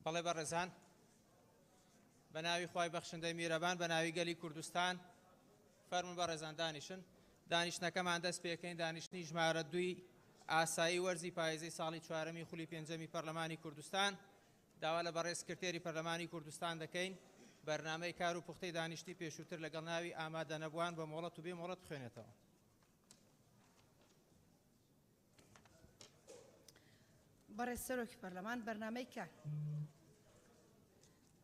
بەڵێ بەڕێزان، بە ناوی خوای بەخشندەی میرەبان، بە ناوی گەلی کوردستان، فەرموون بەڕێزان دانیشن. دانیشتنەکەمان دەست پێکەین، دانیشتنی ژمارە دووی ئاسایی وەرزی پاییزەی ساڵی چوارەمی خولی پێنجەمی پەرلەمانی کوردستان. داوا لە بەڕێز سکرتێری پەرلەمانی کوردستان دەکەین بەرنامەی کار و پوختەی دانیشتنی پێشووتر لەگەڵ ناوی ئامادەنەبووان بە مۆڵەت و بێ مۆڵەت بخوێنێتەوە. بەڕێز سەرۆکی پەرلەمان بەرنامەی کار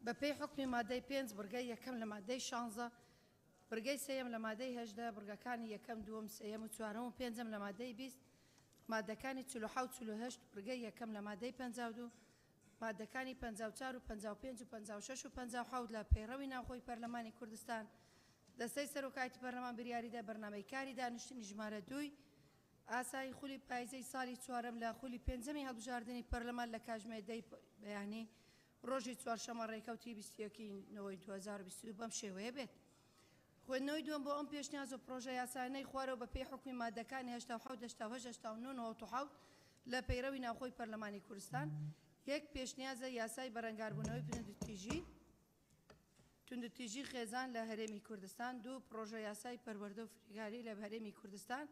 بە پێی حوکمی مادەی پێنج بڕگەی یەکەم لە مادەی شانزە بڕگەی سێیەم لە مادەی 18 بڕگەکانی یەکەم دووەم سێیەم و چوارەم و پێنجەم لە مادەی 20 مادەکانی 47 48 بڕگەی یەکەم لە مادەی 52 مادەکانی 54 و 55 و 56 و 57 لە پەیڕەوی ناوخۆی پەرلەمانی کوردستان دەستەی سەرۆکایەتی پەرلەمان بریاریدا بەرنامەی کاری دانیشتنی ژمارە دووی ئاسایی خولی پایزەی ساڵی چوارەم لە خولی پێنجەمی هەڵبژاردنی پەرلەمان لە کاژمێر دەی بەیانی ڕۆژی چوارشەممە ڕێکەوتی 21 ی نۆی 2022 بەم شێوەیە بێت. خوێندنەوەی دووەم بۆ ئەم پێشنیاز و پڕۆژە یاسایانەی خوارەوە بە پێی حوکمی ماددەکانی 87، 88، 89، 97 لە پەیڕەوی ناوخۆی پەرلەمانی کوردستان، یەک پێشنیازە یاسای بەرەنگاربوونەوەی توندوتیژی، توندوتیژی خێزان لە هەرێمی کوردستان، دوو پڕۆژە یاسای پەروەردە و فریکاری لە هەرێمی کوردستان،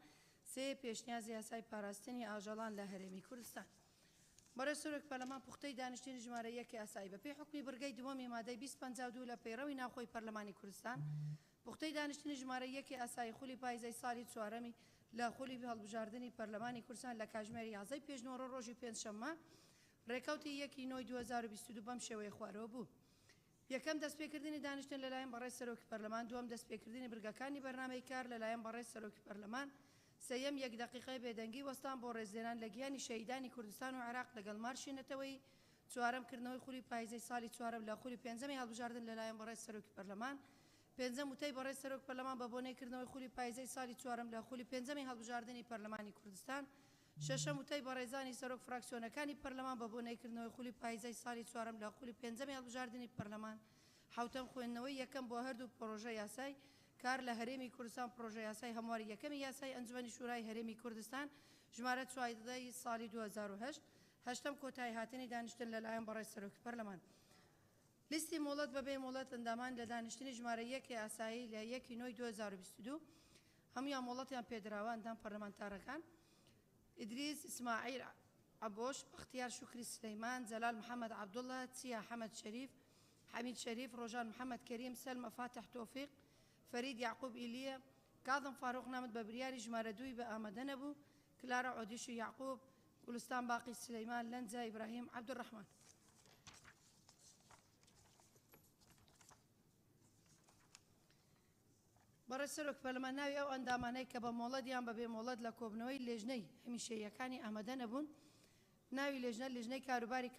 سێ پێشنیازی یاسای پاراستنی ئاژەڵان لە هەرێمی کوردستان. بەڕێز سەرۆک پەرلەمان پوختەی دانیشتنی ژمارە یەکی ئاسایی بە پێی حوکمی بڕگەی دووەمی مادەی 20 52 لە پەیڕەوی ناوخۆی پەرلەمانی کوردستان پوختەی دانیشتنی ژمارە یەکی ئاسایی خولی پایزەی ساڵی چوارەمی لە خولی هەڵبژاردنی پەرلەمانی کوردستان لە کاژمێر یازدەی پێشنۆڕە ڕۆژی پێنجشەممە ڕێکەوتی یەکی نۆی 2022 بەم شێوەیە خوارەوە بوو. یەکەم، دەستپێکردنی دانیشتن لەلایەن بەڕێز سەرۆکی پەرلەمان دووەم، دەستپێکردنی برگەکانی بەرنامەی کار لەلایەن بەڕێز سەرۆکی پەرلەمان سێیەم، یەک دەقیقەی بێدەنگی وەستان بۆ ڕێزلێنان لە گیانی شەهیدانی کوردستان و عێراق لەگەڵ مارشی نەتەوەیی چوارەم، کردنەوەی خولی پایزەی ساڵی چوارەم لە خولی پێنجەمی هەڵبژاردن لەلایەن بەڕێز سەرۆکی پەرلەمان پێنجەم، وتەی بەڕێز سەرۆک پەرلەمان بە بۆنەی کردنەوەی خولی پایزەی ساڵی چوارەم لە خولی پێنجەمی هەڵبژاردنی پەرلەمانی کوردستان شەشەم، وتەی بەڕێزانی سەرۆک فراکسیۆنەکانی پەرلەمان بە بۆنەی کردنەوەی خولی پایزەی ساڵی چوارەم لە خولی پێنجەمی هەڵبژاردنی پەرلەمان. حەوتەم، خوێندنەوەی یەکەم بۆ هەردوو پڕۆژە یاسای کار لە هەرێمی کوردستان پڕۆژە یاسای هەمواری یەکەمی یاسای ئەنجومەنی شورای هەرێمی کوردستان ژمارە 14 ی ساڵی 2008. هەشتەم، کۆتایی هاتنی دانیشتن لە لایەن بەڕێز سەرۆکی پەرلەمان. لیستی مۆڵەت بە بێ مۆڵەت ئەندامان لە دانیشتنی ژمارە یەک ی ئاسایی لە یەک ی نۆی 2022 هەموویان مۆڵەتیان پێدراوە ئەندام پەرلەمانتارەکان ئیدریس ئیسماعیل عەبۆش بەختیار شوکری سلیمان جەلال محەمەد عەبدوڵە چیا حەمەد شەریف حەمید شەریف ڕۆژان محەمەد کەریم سەلمە فاتح تۆفیق فەرید یەعقوب ئیلیە کاظم فاروق نامت بە بریاری ژمارە دووی بە ئامادە نەبوو کلارا عۆدیشو یەعقوب گوڵستان باقی سلیمان لەنجە ئیبراهیم عەبدولڕەحمان. بەڕێز سەرۆک پەرلەمان ناوی ئەو ئەندامانەی کە بە مۆڵەت یان بە بێ مۆڵەت لە کۆبنەوەی لێژنەی هەمیشەییەکانی ئامادە نەبوون ناوی لێژنە لیژنەی کاروباری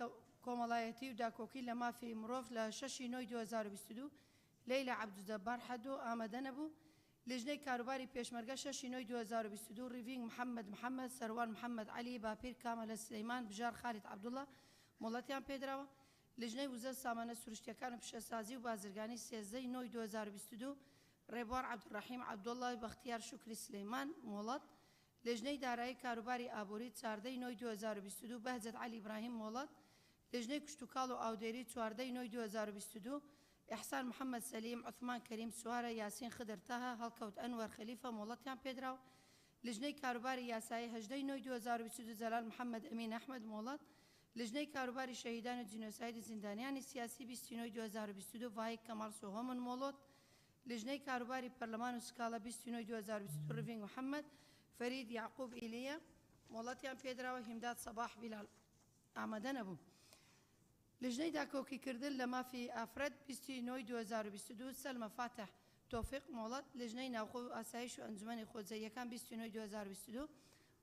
کۆمەڵایەتی و داکۆکی لە مافی مڕۆڤ لە شەش ی نۆی 2022 لەیلا عەبدولجەبار حەدۆ ئامادە نەبوو لیژنەی کاروباری پێشمەرگە شەش ی نۆی 2022 ڕیڤینگ محەمەد محەمەد سەروان محەمەد عەلی باپیر کامەلە سلەیمان بژار خالید عەبدوڵا مۆڵەتیان پێدراوە لیژنەی وزە، سامانە سروشتییەکان و پیشەسازی و بازرگانی 13 ی نۆی 2022 ڕێبوار عەبدولڕەحیم عەبدوڵڵا بەختیار شوکری سلەیمان مۆڵەت لیژنەی دارایی کاروباری ئابووری 14 ی نۆی 2022 بەهجەت عەلی ئیبراهیم مۆڵەت لیژنەی کشتوکاڵ و ئاودێری 14 ی نۆی 2022 ئیحسان محەمەد سەلیم عوسمان کەریم سوارە یاسین خدر تەها هەڵکەوت ئەنوەر خەلیفە مۆڵەتیان پێدراو لیژنەی کاروباری یاسایی 18 ی نۆی 2022 جەلال محەمەد ئەمین ئەحمەد مۆڵەت لیژنەی کاروباری شەهیدان و جینۆساید و زیندانیانی سیاسی 20 ی نۆی 2022 ڤاهیک کەمال سۆهۆمن مۆڵۆت لیژنەی کاروباری پەرلەمان و سکاڵا 20 ی نۆی 2022 ڕڤینگ محەمەد فەرید یەعقوب ئیلیە مۆڵەتیان پێدراوە هیمداد سەباح بیلال ئامادە نەبوو. لیژنەی داکۆکیکردن لە مافی ئافرەت 20 ی نۆی 2022 سەلمە فاتح تۆفیق مۆڵەت لیژنەی ناوخۆ و ئاسایش و ئەنجومەنی خۆجێیەکان 20 ی نۆی 2022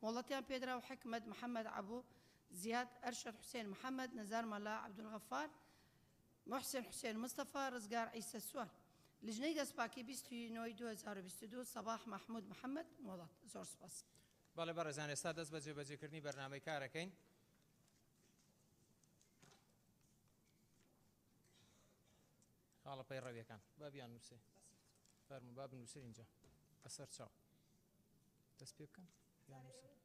مۆڵەتیان پێدرا و حیکمەت محەمەد عەبو زیاد ئەرشەد حوسێن محەمەد نزار مەلا عەبدولغەفار موحسین حوسێن مستەفا ڕزگار عیسە سوار لیژنەی دەستپاکی 20 ی نۆی 2022 سەباح مەحمود محەمەد مۆڵەت زۆر سوپاس. بەڵێ بەڕێزان ئێستا دەست بە جێبەجێکردنی بەرنامەی کار ئەکەین. خاڵە پەیڕەویەکان با بیان نووسێ فەرموو با بنووسێ اینجا بەسەر چاو دەست پێ بکەن بیان نووسن.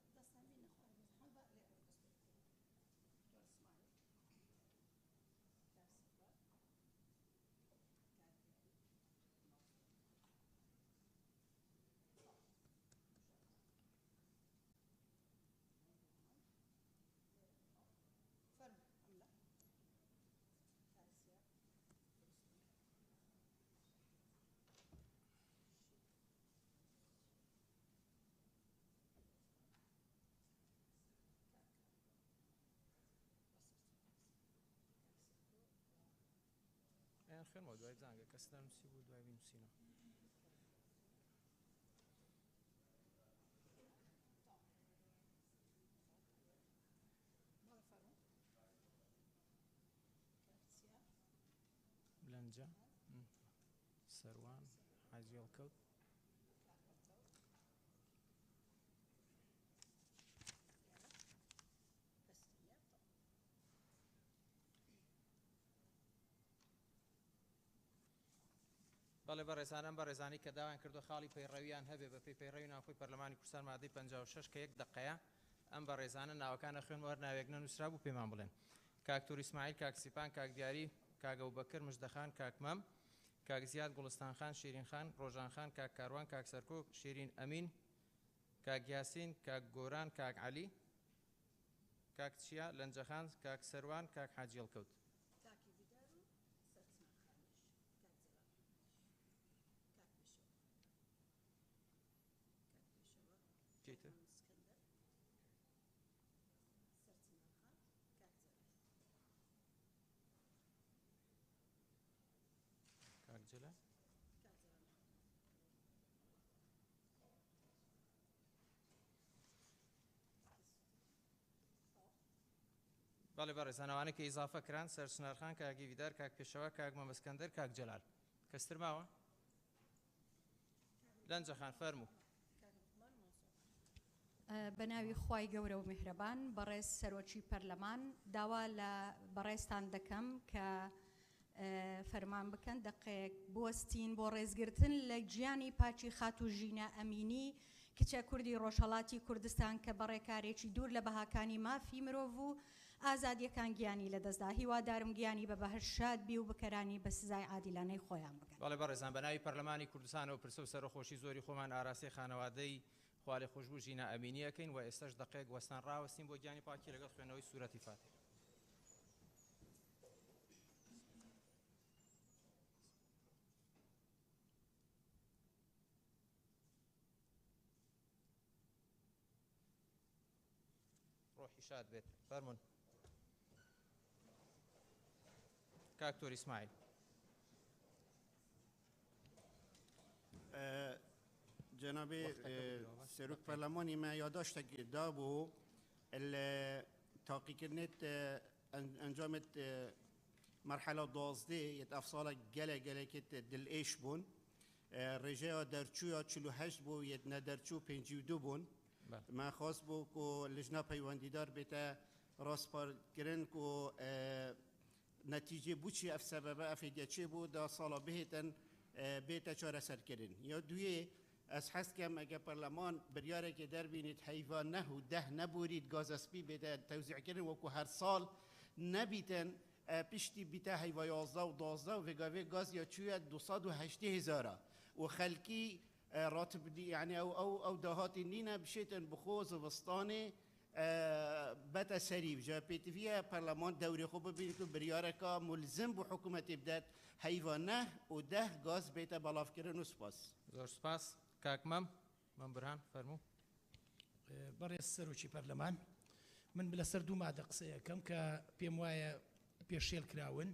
خوێنمەوە دوای بزانگە کەس نەنووسی بوو دوای بینووسینەوە. لەنجە سەروان حاجی هەڵکەوت. بەڵێ بەڕێزان، ئەم بەڕێزانەی کە داوایان کردووە خاڵی پەیڕەویان هەبێ بە پێی پەیڕەوی ناوخۆی پەرلەمانی کوردستان مادەی 56 کە یەک دەقەیە، ئەم بەڕێزانە ناوەکان ئەخوێنمەوە هەر ناوێک نەنووسرابوو پێمان بڵێن. کاک تور ئیسماعیل، کاک سیپان، کاک دیاری، کاک ئەبوبەکر، مژدەخان، کاک مەم، کاک زیاد، گوڵستان خان، شیرین خان، ڕۆژان خان، کاک کاروان، کاک سەرکۆ، شیرین ئەمین، کاک یاسین، کاک گۆران، کاک عەلی، کاک چیا، لەنجەخان، کاک سەروان، کاک حاجی هەڵکەوت. کاکی ڤیدار و سەرچنار خانیش، کاک جەلال خانیش، کاک پێشەوا، کاک پێشەوا، کێی تر؟ مام اسکەندەر، سەرچنار خان، کاک جەلال. کاک جەلال؟ کاک جەلال محەمەد. بەڵێ بەڕێزان، ئەوانەی کە ئیزافە کران، سەرچنار خان، کاک هیویدار، کاک پێشەوا، کاک مەم اسکەندەر، کاک جەلال. کەستر ماوە؟ لەنجە خان فەرموو. بە ناوی خوای گەورە و میهرەبان. بەڕێز سەرۆکی پەرلەمان، داوا لە بەڕێزتان دەکەم کە فەرمان بکەن دەقەیەک بوەستین بۆ ڕێزگرتن لە گیانی پاکی خاتوو ژینا ئەمینی، کچە کوردی ڕۆژهەڵاتی کوردستان کە بە ڕێکارێکی دوور لە بەهاکانی مافی مرۆڤ و ئازادییەکان گیانی لەدەستدا. هیوادارم گیانی بە بەهەشت شاد بی و بکەرانی بە سزای عادیلانەی خۆیان بگەن. بەڵێ بەڕێزان، بە ناوی پەرلەمانی کوردستانەوە پرسە و سەرەخۆشی زۆری خۆمان ئاراستەی خانەوادەی خوالێخۆشبوو ژینا ئەمینی ئەکەین و ئێستاش دەقەیەک وەستان ڕاوەستین بۆ گیانی پاکی لەگەڵ خوێندنەوەی سورەتی فاتیحە. ڕۆحی شاد بێت. فەرمونون کاک تۆر ئیسماعیل. جناب سەرۆک پەرلەمانی مە یاداشتێک دابوو لە تاقیکردنت ئەنجامت مەرحەلە 12 یەت ئەفساڵە گەلە گەلێکت دل ئێش بوون، ڕێژەیە دەرچووە 48 بوو، یەت نەدەرچوو 52 بوون. ما خواست بوو کو لجنە پەیوەندیدار بێتە ڕاسپاردکردن کو نەتیجە بچی ئەف سەبەبە ئەفێدیە چێ بوو دا ساڵە بهێتن بێتە چارەسەرکردن. یا دوێ ئەس حەز کەم ئەگە پەرلەمان بریارێکی دەربینیت هەیڤا نە و 10 نەبوریت گازەسپی بێتە تەوزیعکردن وەکو هەر ساڵ نەبیتن پشتی بیتە هەیڤا 11 و 12 و ڤێگاوێ گازیا چووە 280 هزارە و خەلکی راتب یعنی ئەو ئەو ئەو داهاتی نینە بشێتن بخۆ زستانێ بەتە سەری جا پێتڤیە پەرلەمان دەوری خۆ ببینیت و بریارەکە ملزم بۆ حکوومەتی بدات هەیڤا نە و 10 گاز بێتە بەڵافکردن و سوپاس. زۆر سوپاس. کاک مەم مەم برهان فەرموو. بەڕێز سەرۆکی پەرلەمان، من لەسەر دوو مادە قسەیەکەم کە پێم وایە پێشێل کراون.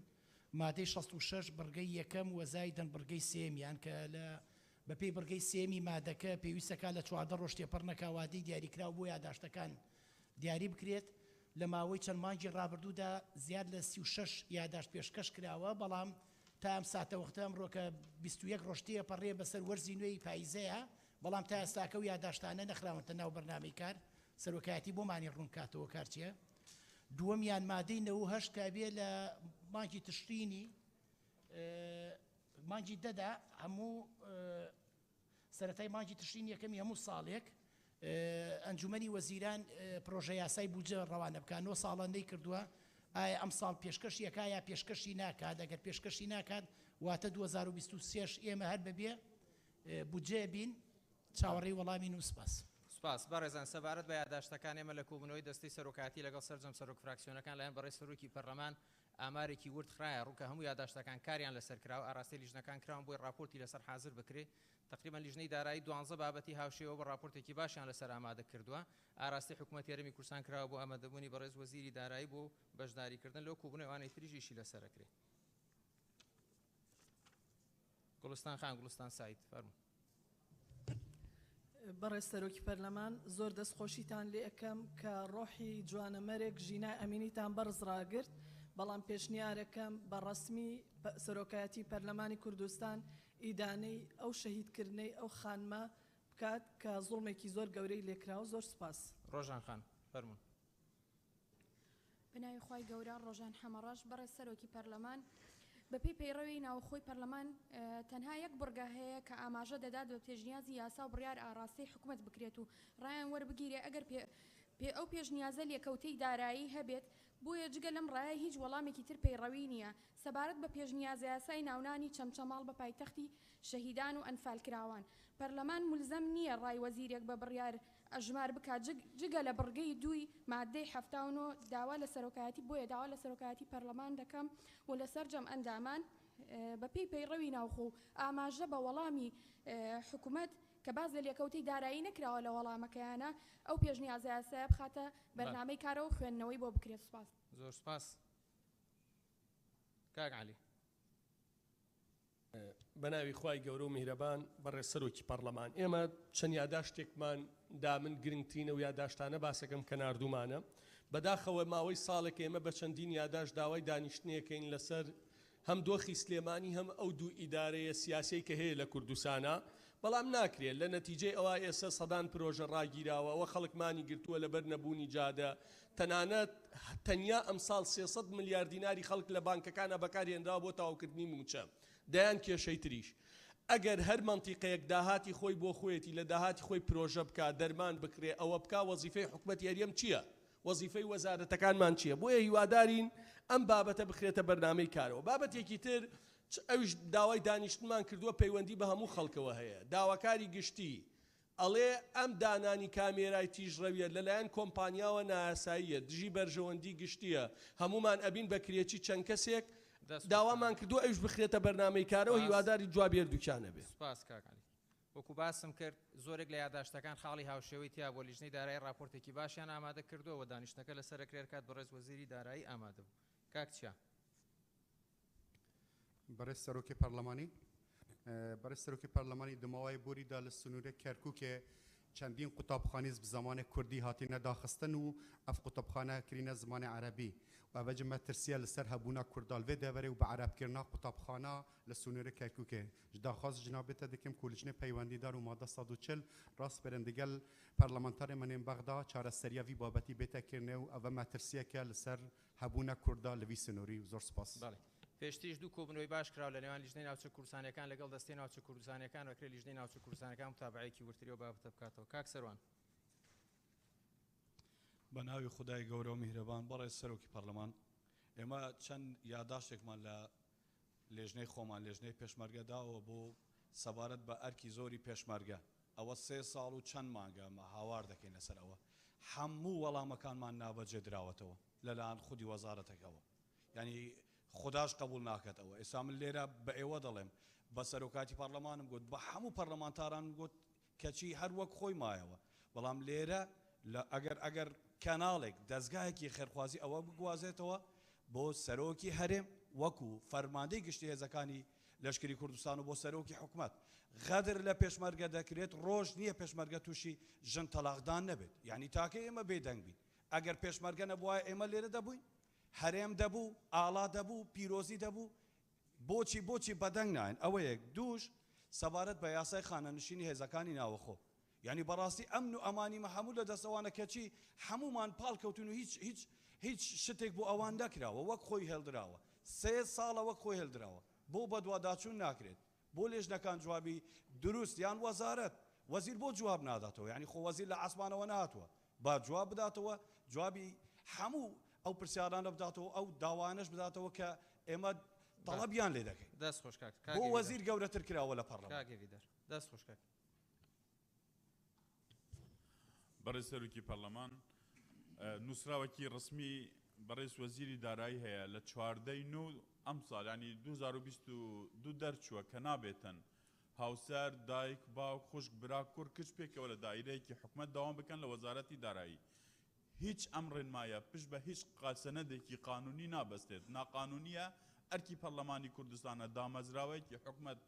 مادەی 66 بڕگەی یەکەم وەزای دەن بڕگەی سێمیان کە لە بەپێی بڕگەی سێمی مادەکە پێویستەکە لە 14 ڕۆژ تێپەڕ نەکا وادەی دیاریکراو بۆ یاداشتەکان دیاری بکرێت. لە ماوەی چەند مانگی ڕابردوودا زیاد لە 36 یاداشت پێشکەش کراوە، بەڵام تا ئەم ساتە وەختە ئەمڕۆ کە 21 ڕۆژ تێپەڕێ بەسەر وەرزی نوێی پاییزەیە، بەڵام تا ئێستاکە و یاداشتانە نەخراونەتە ناو بەرنامەی کار. سەرۆکایەتی بۆمانی ڕوون کاتەوە کار چییە. دووەمیان مادەی 98 کە بێ لە مانگی تشرینی مانگی دەدا هەموو سەرەتای مانگی تشرین یەکەمی هەموو ساڵێک ئەنجومەنی وەزیران پرۆژە یاسای بودجە ڕەوانە بکات. 9 ساڵە نەیکردووە. ئایا ئەم ساڵ پێشکەشی یەکا یا پێشکەشی ناکات؟ ئەگەر پێشکەشی ناکات واتە 2023 ئێمە هەر بەبێ بودجە بین. چاوەڕێی وەڵامی و سپاس. سپاس. بەڕێزان، سەبارەت بە یاداشتەکان ئێمە لە کۆبوونەوەی دەستەی سەرۆکایەتی لەگەڵ سەرجەم سەرۆک فراکسیۆنەکان لایەن بەڕێز سەرۆکی پەرلەمان ئامارێکی ورد خرایە ڕوو کە هەموو یاداشتەکان کاریان لەسەر کراوە، ئاراستەی لیژنەکان کراون بۆی راپۆرتی لەسەر حاضر بکرێ. تقریبا لیژنەی دارایی 12 بابەتی هاوشێوە بە راپۆرتێکی باشیان لەسەر ئامادە کردووە. ئاراستەی حکوومەتی هەرێمی کوردستان کراوە بۆ ئامادەبوونی بەڕێز وەزیری دارایی بۆ بەشداریکردن لەو کۆبوونەوەی ئەوانەی تریش ئیشی لەسەر ئەکرێ. گوڵستان خان، گوڵستان سەعید، فەرموو. بەڕێز سەرۆکی پەرلەمان زۆر دەست خۆشیتان لێ ئەکەم کە ڕۆحی جوانەمەرگ ژینای ئەمینیتان بەڕز ڕاگرت بەڵام پێشنیارەکەم بە ڕەسمی سەرۆکایەتی پەرلەمانی کوردستان ئیدانەی ئەو شەهید کردنەی ئەو خانمە بکات کە زوڵمێکی زۆر گەورەی لێکراوە زۆر سوپاس. ڕۆژان خان، فەرموون. بەناوی خوای گەورە ڕۆژان حەمەڕەش بەڕێز سەرۆکی پەرلەمان بەپێی پەیڕەوی ناوخۆی پەرلەمان تەنها یەک بڕگە هەیە کە ئاماژە دەدات بە پێشنیازی یاسا و بڕیار ئاڕاستەی حکومەت بکرێت و ڕایان وەربگیرێ ئەگەر پێ ئەو پێشنیازە لێکەوتەی دارایی هەبێت بۆیە جگە لەم ڕایە هیچ وەڵامێکی تر پەیڕەوی نییە سەبارەت بە پێشنیازەیاسای ناونانی چەمچەماڵ بە پایتەختی شەهیدان و ئەنفالکراوان پەرلەمان مولزەم نییە ڕای وەزیرێک بە بڕیار ئەژمار بکات جگە لە بڕگەی دووی ماددەی 79 داوا لە سەرۆکایەتی بۆیە داوا لە سەرۆکایەتی پەرلەمان دەکەم و لە سەرجەم ئەندامان بە پێی پەیڕەوی ناوخۆ و ئاماژە بە وەڵامی حکومەت کە باس لە لێکەوتەی دارایی نەکراوە لە وەڵامەکەیانە ئەو پێشنیازەیاسایە بخاتە بەرنامەی کارەوە خوێندنەوەی بۆ بکرێت سوپاس. زۆر سوپاس کاک عەلی. بەناوی خوای گەورە و میهرەبان بەڕێز سەرۆکی پەڕلەمان ئێمە چەند یاداشتێکمان دا من گرنگترین ئەو یاداشتانە باسەکەم کە ناردوومانە بەداخەوە ماوەی ساڵێک ئێمە بە چەندین یاداشت داوای دانیشتنێکەین لەسەر هەم دۆخی سلێمانی هەم ئەو دوو ئیدارەیە سیاسیەی کە هەیە لە کوردستانا بەڵام ناکرێت لە نەتیجەی ئەوە ئێستا سەدان پرۆژە ڕاگیراوە ئەوە خەڵک مانی گرتووە لەبەر نەبوونی جادە تەنانەت تەنیا ئەمساڵ 300 ملیار دیناری خەڵک لە بانکەکانا بەکارهێنراوە بۆ تەواوکردنی مووچە دەیان کێشەی تریش ئەگەر هەر مەنتیقەیەک داهاتی خۆی بۆ خۆیەتی لە داهاتی خۆی پرۆژە بکا دەرمان بکرێ ئەوە بکا وەزیفەی حکومەتی هەرێم چییە وەزیفەی وەزارەتەکانمان چییە؟ بۆیە هیوادارین ئەم بابەتە بخرێتە بەرنامەی کارەوە. بابەتێکی تر ئەویش داوای دانیشتنمان کردووە پەیوەندی بە هەموو خەڵکەوە هەیە. داواکاری گشتی ئەڵێ ئەم دانانی کامێرای تیژڕەویە لەلایەن کۆمپانیاوە نایاساییە، دژی بەرژەوەندی گشتییە، هەموومان ئەبین بە کرێچی چەند کەسێک، داوامان کردووە ئەویش بخرێتە بەرنامەی کارەوە، هیوادارین جوابی هەردووکیان هەبێ. سوپاس کاک عەلی. وەکو باسم کرد زۆرێک لە یاداشتەکان خاڵی هاوشێوەی تیا بووە، لیژنەی دارایی ڕاپۆرتێکی باشیان ئامادە کردووە و دانیشتنەکە لەسەر ئەکرێ کات بەڕێز وەزیری دارایی ئامادە بوو. کاک چیا. بەڕێز سەرۆکی پەرلەمانی بەڕێز سەرۆکی پەرلەمانی دماوای بوریدا لە سنوورە کەرکووکێ چەندین قوتابخانیز بە زمانێ کوردی هاتینە داخستن و ئەف قوتابخانە کرینە زمانێ عەرەبی و ئەڤە مەترسیە لەسەر هەبوونا کوردال ڤێ دەڤەرێ و بە عەرەبکردنا قوتابخانە لە سنوورە کەرکووکێ داخواز جنابێ تە دکم کو لجنەی پەیوەندیدار و مادە 140 ڕاسپێرن دگەل پەرلەمانتارێ منێن بەغدا چارەسەریا ڤی بابەتی بێتە کرنێ و ئەڤە مەترسیەکە لەسەر هەبوونە کوردا لە ڤی سنووری زۆر سپاس. بەڵێ. پێشتریش دوو کۆبوونەوەی باش کراوە لە نێوان لیژنەی ناوچە کوردستانیەکان لەگەڵ دەستەی ناوچە کوردستانیەکان و ئەکرێ لیژنەی ناوچە کوردستانەکان متابەعەیەکی وردتری ئەو بابەتە بکاتەوە. کاک سەروان. بە ناوی خودای گەورە و میهرەبان بەڕێز سەرۆکی پەرلەمان ئێمە چەند یاداشتێکمان لە لێژنەی خۆمان، لێژنەی پێشمەرگە داوە بۆ سەبارەت بە ئەرکی زۆری پێشمەرگە، ئەوە سێ ساڵ و چەند مانگە ئەمە هاوار دەکەین لەسەر ئەوە، هەموو وەڵامەکانمان نابەجێ دراوەتەوە لەلایەن خودی وەزارەتەکەوە، یانی خوداش قبوڵ ناکات ئەوە، ئێستا من لێرە بە ئێوە دەڵێم، بە سەرۆکاتی پەڕلەمانم گوت، بە هەموو پەڕلەمانتارانم گوت، کەچی هەر وەک خۆی مایەوە، بەڵام لێرە لە ئەگەر ئەگەر کەناڵێک دەزگایەکی خێرخوازی ئەوە بگوازێتەوە بۆ سەرۆکی هەرێم وەکو فەرماندەی گشتی هێزەکانی لەشکری کوردستان و بۆ سەرۆکی حکومەت غەدر لە پێشمەرگە دەکرێت ڕۆژ نییە پێشمەرگە تووشی ژن تەلاقدان نەبێت یعنی تاکە ئێمە بێدەنگ بین ئەگەر پێشمەرگە نەبوایە ئێمە لێرە دەبووین هەرێم دەبوو ئاڵا دەبوو پیرۆزی دەبوو بۆچی بۆچی بەدەنگ نایەن ئەوە یەک دووش سەبارەت بە یاسای خانەنشینی هێزەکانی ناوەخۆ یانی بەڕاستی ئەمن و ئەمانی مە هەموو لە دەست ئەوانە کەچی هەموومان پاڵ کەوتوین و هیچ هیچ هیچ شتێک بۆ ئەوان نەکراوە وەک خۆی هێڵدراوە سێ ساڵە وەک خۆی هێلدراوە بۆ بەدواداچوون ناکرێت بۆ لێژنەکان جوابی دروست یان وەزارەت وەزیر بۆ جواب ناداتەوە یانی خۆ وەزیر لە عاسمانەوە نەهاتووە با جواب بداتەوە جوابی هەموو ئەو پرسیارانە بداتەوە ئەو داوانەش بداتەوە کە ئێمە تەڵەبیان لێ دەکەین. دەست خۆش کاک بۆ وەزیر گەورەتر کراوە لە پەڕلەمان. کاک هێڤیدار دەست خۆش کاک. بەڕێز سەرۆکی پەرلەمان نووسراوەکی ڕسمی بەڕێز وەزیری دارایی هەیە لە چواردەی نۆ ئەمساڵ ینی 2022 دەرچووە کە نابێتن هاوسەر، دایک، باوک، خوشک، برا، کوڕ، کچ پێکەوە لە دائیرەیەکی حکومەت دەوام بکەن لە وەزارەتی دارایی. هیچ ئەم ڕێنمایە پشت بە هیچ سەنەدێکی قانونی نابەستێت، ناقانونیە، ئەرکی پەڕلەمانی کوردستانە دامەزراوەیەکی حکومەت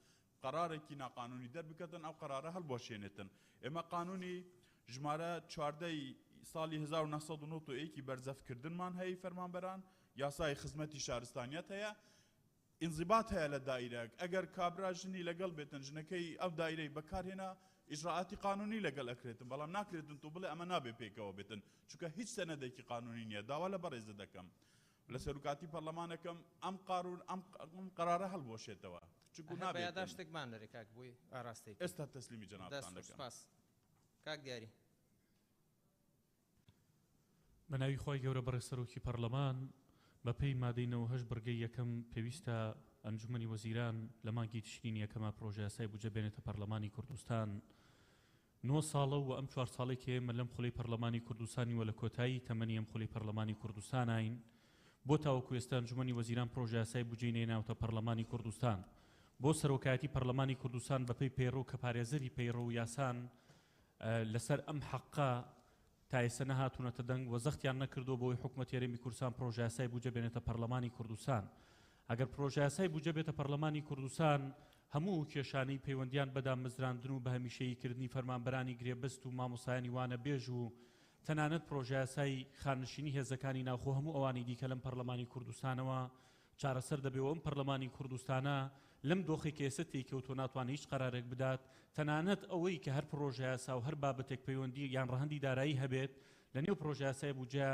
قەرارێکی ناقانونی دەربکەتن ئەو قەرارە هەڵبوەشێنێتن. ئێمە قانونی ژمارە 14 ی ساڵی 1991 ی بەرزەفتکردنمان هەیە فەرمانبەران، یاسای خزمەتی شارستانیەت هەیە، ئینزیبات هەیە لە دائیرە، ئەگەر کابرا ژنی لەگەڵ بێتن ژنەکەی ئەو دائیرەی بەکارهێنا ئیجرائاتی قانونی لەگەڵ ئەکرێتن، بەڵام ناکرێتن تۆ بڵێ ئەمە نابێ پێکەوە بێتن، چونکە هیچ سەنەدێکی قانونی نییە. داوا لە بەڕێزت دەکەم لە سەرۆکاتی پەرلەمانەکەم ئەم قارون ئەم قەرارە هەڵبوەشێتەوە چونکو هەر بە نابێتن. یاداشتێک بانەرێ کاک بۆی ئاراستەی کەین. ئێستا تەسلیمی جەنابتان دەست خۆش دەکەم. سپاس کاک دیاری. بە ناوی خوای گەورە بەڕێز سەرۆکی پەڕلەمان، بە پێی مادەی 98 بڕگەی یەکەم پێویستە ئەنجومەنی وەزیران لە مانگی تشرینی یەکەما پڕۆژەیاسای بودجە بێنێتە پەڕلەمانی کوردستان. نۆ ساڵە و ئەم چوار ساڵەی کە ئێمە لەم خولەی پەڕلەمانی کوردستانی و لە کۆتایی تەمەنی ئەم خولەی پەڕلەمانی کوردستاناین بۆ تاوەکو ئێستا ئەنجومەنی وەزیران پڕۆژەیاسای بودجەی نەهێناوتە پەڕلەمانی کوردستان بۆ سەرۆکایەتی پەڕلەمانی کوردستان بە پێی پەیڕەو کە پارێزەری پەیڕەو و یاسان لەسەر ئەم حەقە تا ئێستا نەهاتوونەتە دەنگ و زەختیان نەکردووە بۆی حکومەتی هەرێمی کوردستان پڕۆژەیاسای بودجە بێنێتە پەرلەمانی کوردستان. ئەگەر پڕۆژەیاسای بودجە بێتە پەرلەمانی کوردستان هەموو ئەو کێشانەی پەیوەندیان بە دامەزراندن و بە هەمیشەیی کردنی فەرمانبەرانی گرێبەست و مامۆستایانی وانەبێژ و تەنانەت پڕۆژەیاسای خانەنشینی هێزەکانی ناوخۆ هەموو ئەوانی دیکە لەم پەرلەمانی کوردستانەوە چارەسەر دەبێ و ئەم پەرلەمانی کوردستانە لەم دۆخەی کە ئێستا تێی کەوتووە ناتوانێ هیچ قەرارێک بدات، تەنانەت ئەوەی کە هەر پڕۆژەیاسا و هەر بابەتێک پەیوەندی یان ڕەهەندی دارایی هەبێت لە نێو پڕۆژەیاسای بودجە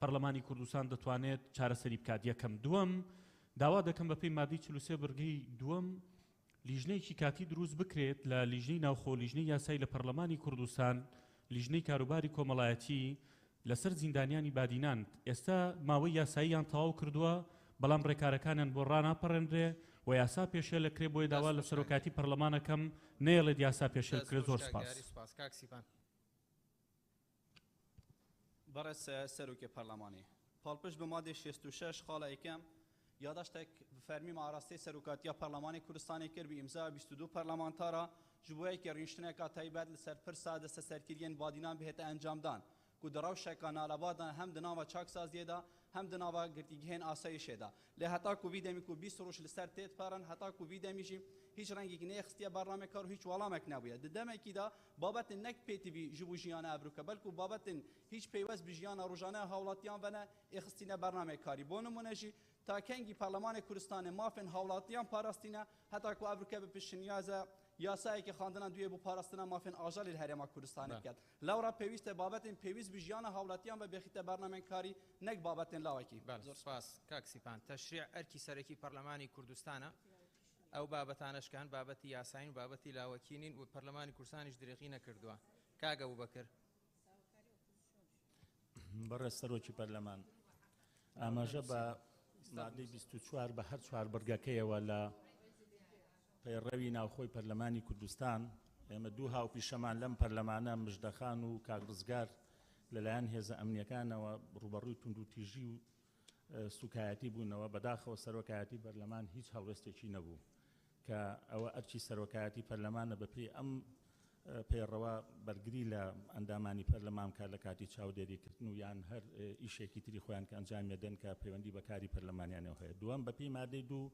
پەرلەمانی کوردستان دەتوانێت چارەسەری بکات یەکەم. دووەم، داوا دەکەم بەپێی مادەی 43 بڕگەی دووەم لیژنەیەکی کاتی دروست بکرێت لە لیژنەی ناوخۆ، لیژنەی یاسایی لە پەرلەمانی کوردستان، لیژنەی کاروباری کۆمەڵایەتی لەسەر زیندانیانی بادینان ئێستا ماوەی یاساییان تەواو کردووە، بەڵام ڕێکارەکانیان بۆ ڕاناپەڕێنرێ و یاسا پێشێل ئەکرێ، بۆیە داوا لە سەرۆکایەتی پەرلەمان ئەکەم نەیەڵێت یاسا پێشێل بکرێت. زۆر سوپاس. بەڕێز سەرۆکی پەرلەمانی، پاڵپشت بە مادەی 66 خاڵە یەکەم، یاداشتێک بە فەرمی ئاراستەی سەرۆکاتیا پەرلەمانی کوردستانی کرد بە ئیمزا 22 پەرلەمانتارا ji bo yekê rûniştineka taybet li ser pirsa desteserkiriyên Badînan bihête encamdan ku di rewşeka naleba de hem di nava çaksaziyê de hem di nava girtîgehên asayişê de lê heta ku vî demî ku 20 roj li ser têt perin heta ku vî demî jî هیچ ڕەنگێکی نەیخستیە بەرنامەکار و هیچ وەڵامێک نەبووە di demekî de babetên nek pêtivî ji bo jiyana Evrûka belku babetên هیچ پەیوەست bi jiyana rojane hawlatiyan ve ne êxistîne bernameykarî بۆ نمونە jî تا kengî پەرلەمانی کوردستانê mafên hawlatiyan parastîne heta ku Evrûka bi piştniyazە یاسایەکی خواندنە دوێ بۆ پاراستنە مافên ئاژەڵی لە هەرێما کوردستانê بکات لەورا پێویستە بابەتên پێویست bi ژیانە هاوڵاتیان بە بێخیتە بەرنامەکاری نەک بابەتێن لاوەکی. بەڵێ زۆر سپاس کاک سیپان. تەشریع ئەرکی سەرەکی پەرلەمانی کوردستانە، ئەو بابەتانەش کە هەن بابەتی یاسایین و بابەتی لاوەکی نین و پەرلەمانی کوردستانیش درێغی نەکردووە. کاک ئەبوبەکر. بەڕێز سەرۆکی پەرلەمان، ئاماژە بە مادەی 24 بە هەر چوار بڕگەکەیەوە لە پەیڕەوی ناوخۆی پەرلەمانی کوردستان، ئێمە دوو هاوپیشەمان لەم پەرلەمانە مژدەخان و کاک ڕزگار لەلایەن هێزە ئەمنیەکانەوە ڕووبەڕووی توندوتیژی و سوکایەتی بوونەوە. بەداخەوە سەرۆکایەتی پەرلەمان هیچ هەڵوێستێکی نەبوو کە ئەوە ئەرکی سەرۆکایەتی پەرلەمانە بەپێی ئەم پەیڕەوە بەرگری لە ئەندامانی پەرلەمان بکات لە کاتی چاودێریکردن و یان هەر ئیشێکی تری خۆیان کە ئەنجامیەدەن کە پەیوەندی بە کاری پەرلەمانیانەوە هەیە. دووەم، بەپێی مادەی دوو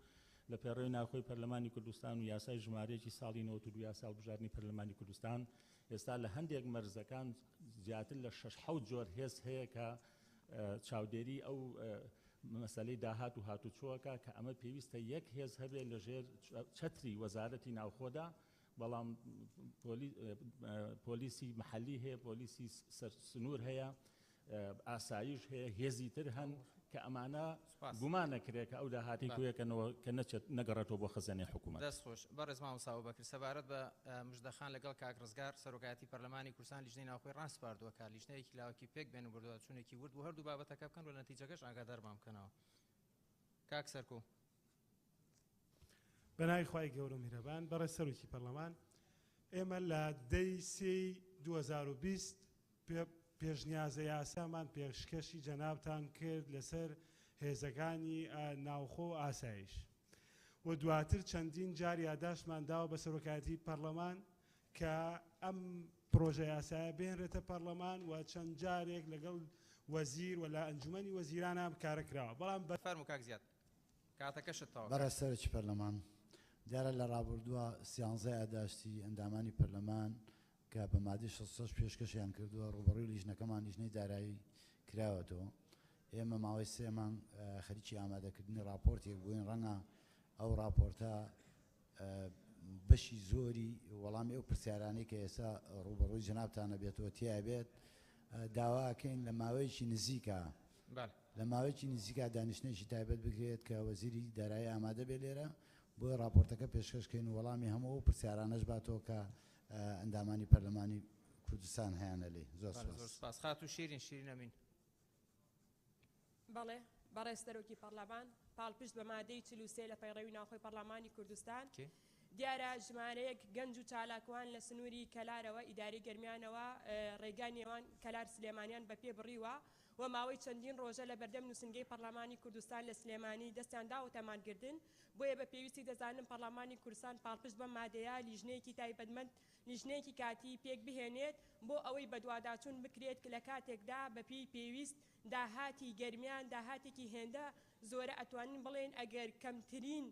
لە پەیڕەوی ناوخۆی پەرلەمانی کوردستان و یاسای ژمارەیەکی ساڵی 92 یاسا هەڵبژاردنی پەرلەمانی کوردستان، ئێستا لە هەندێک مەرزەکان زیاتر لە شەش حەوت جۆر هێز هەیە کە چاودێری ئەو مەسەلەی داهات و هاتوچۆکە کە ئەمە پێویستە یەک هێز هەبێت لەژێر چەتری وەزارەتی ناوخۆدا، بەڵام پۆلیسی محەلی هەیە، پۆلیسی سنوور هەیە، ئاسایش هەیە، هێزی تر هەن کە ئەمانە گومان نەکرێت کە ئەو داهاتی کوێکەنەوە کە نەچێت نەگەڕێتەوە بۆ خەزێنەی حکوومەت. دەست خۆش بەڕێز مامۆستا ئەبوبەکر. سەبارەت بە مژدەخان لەگەڵ کاک ڕزگار، سەرۆکایەتی پەرلەمانی کوردستان لیژنەی ناوخۆی ڕاسپاردووە کە لیژنەیەکی لاوەکی پێک بێن و بەدواداچوونێکی ورد بۆ هەردوو بابەتەکە بکەن و لە نەتیجەکەش ئاگادارمان بکەنەوە. کاک سەرکۆ. بە ناوی خوای گەورە و میهرەبان. بەڕێز سەرۆکی پەرلەمان، ئێمە لە دەی سێی 2020 پێشنیازە یاسامان پێشکەشی جەنابتان کرد لەسەر هێزەکانی ناوخۆ و ئاسایش و دواتر چەندین جار یاداشتمان داوە بە سەرۆکایەتی پەرلەمان کە ئەم پرۆژە یاسایە بێنرێتە پەرلەمان و چەند جارێک لەگەڵ وەزیر و لە ئەنجومەنی وەزیرانە کارە کراوە، بەڵام بە فەرموو کاک زیاد، کاتەکەشت تەواو. بەڕێز سەرۆکی پەرلەمان، دیارە لە ڕابردووە سیانزە یاداشتی ئەندامانی پەرلەمان کە بە مادەی 66 پێشکەشیان کردووە ڕووبەڕووی لیژنەکەمان لیژنەی دارایی کراوەتەوە. ئێمە ماوەی سێ مانگ خەریکی ئامادەکردنی ڕاپۆرتێک بووین، ڕەنگە ئەو ڕاپۆرتە بەشی زۆری وەڵامی ئەو پرسیارانەی کە ئێستا ڕووبەڕووی جەنابتانە بێتەوە تیا بێت. داواکەین لە ماوەیەکی نزیکە لە ماوەیەکی نزیکە دانیشتنێکی تایبەت بکرێت کە وەزیری دارایی ئامادە بێت لێرە بۆی ڕاپۆرتەکە پێشکەشکەین و وەڵامی هەموو ئەو پرسیارانەش باتەوە کە ئەندامانی پەرلەمانی کوردستان هەیانە لێی. زۆر سپاس. زۆر سپاس خاتوو شیرین شیرین ئەمین. بەڵێ بەڕێز سەرۆکی پەڕلەمان، پاڵپشت بە مادەی 43 لە پەیڕەوی ناوخۆی پەڕلەمانی کوردستان، دیارە ژمارەیەک گەنج و چالاکوان لە سنووری کەلارەوە ئیدارەی گەرمیانەوە ڕێگای نێوان کەلار سلێمانیان بە پێ بڕیوە و ماوەی چەندین ڕۆژە لە بەردەم نووسنگەی پەڕلەمانی کوردستان لە سلێمانی دەستیان داوەتە مانگردن، بۆیە بە پێویستی دەزانم پەڕلەمانی کوردستان پاڵپشت بەم مادەیە لیژنەیەکی تایبەتمەند لیژنەیەکی کاتی پێک بهێنێت بۆ ئەوەی بەدواداچوون بکرێت لە کاتێکدا بەپێی پێویست داهاتی گەرمیان داهاتێکی هێندە زۆرە ئەتوانین بڵێین ئەگەر کەمترین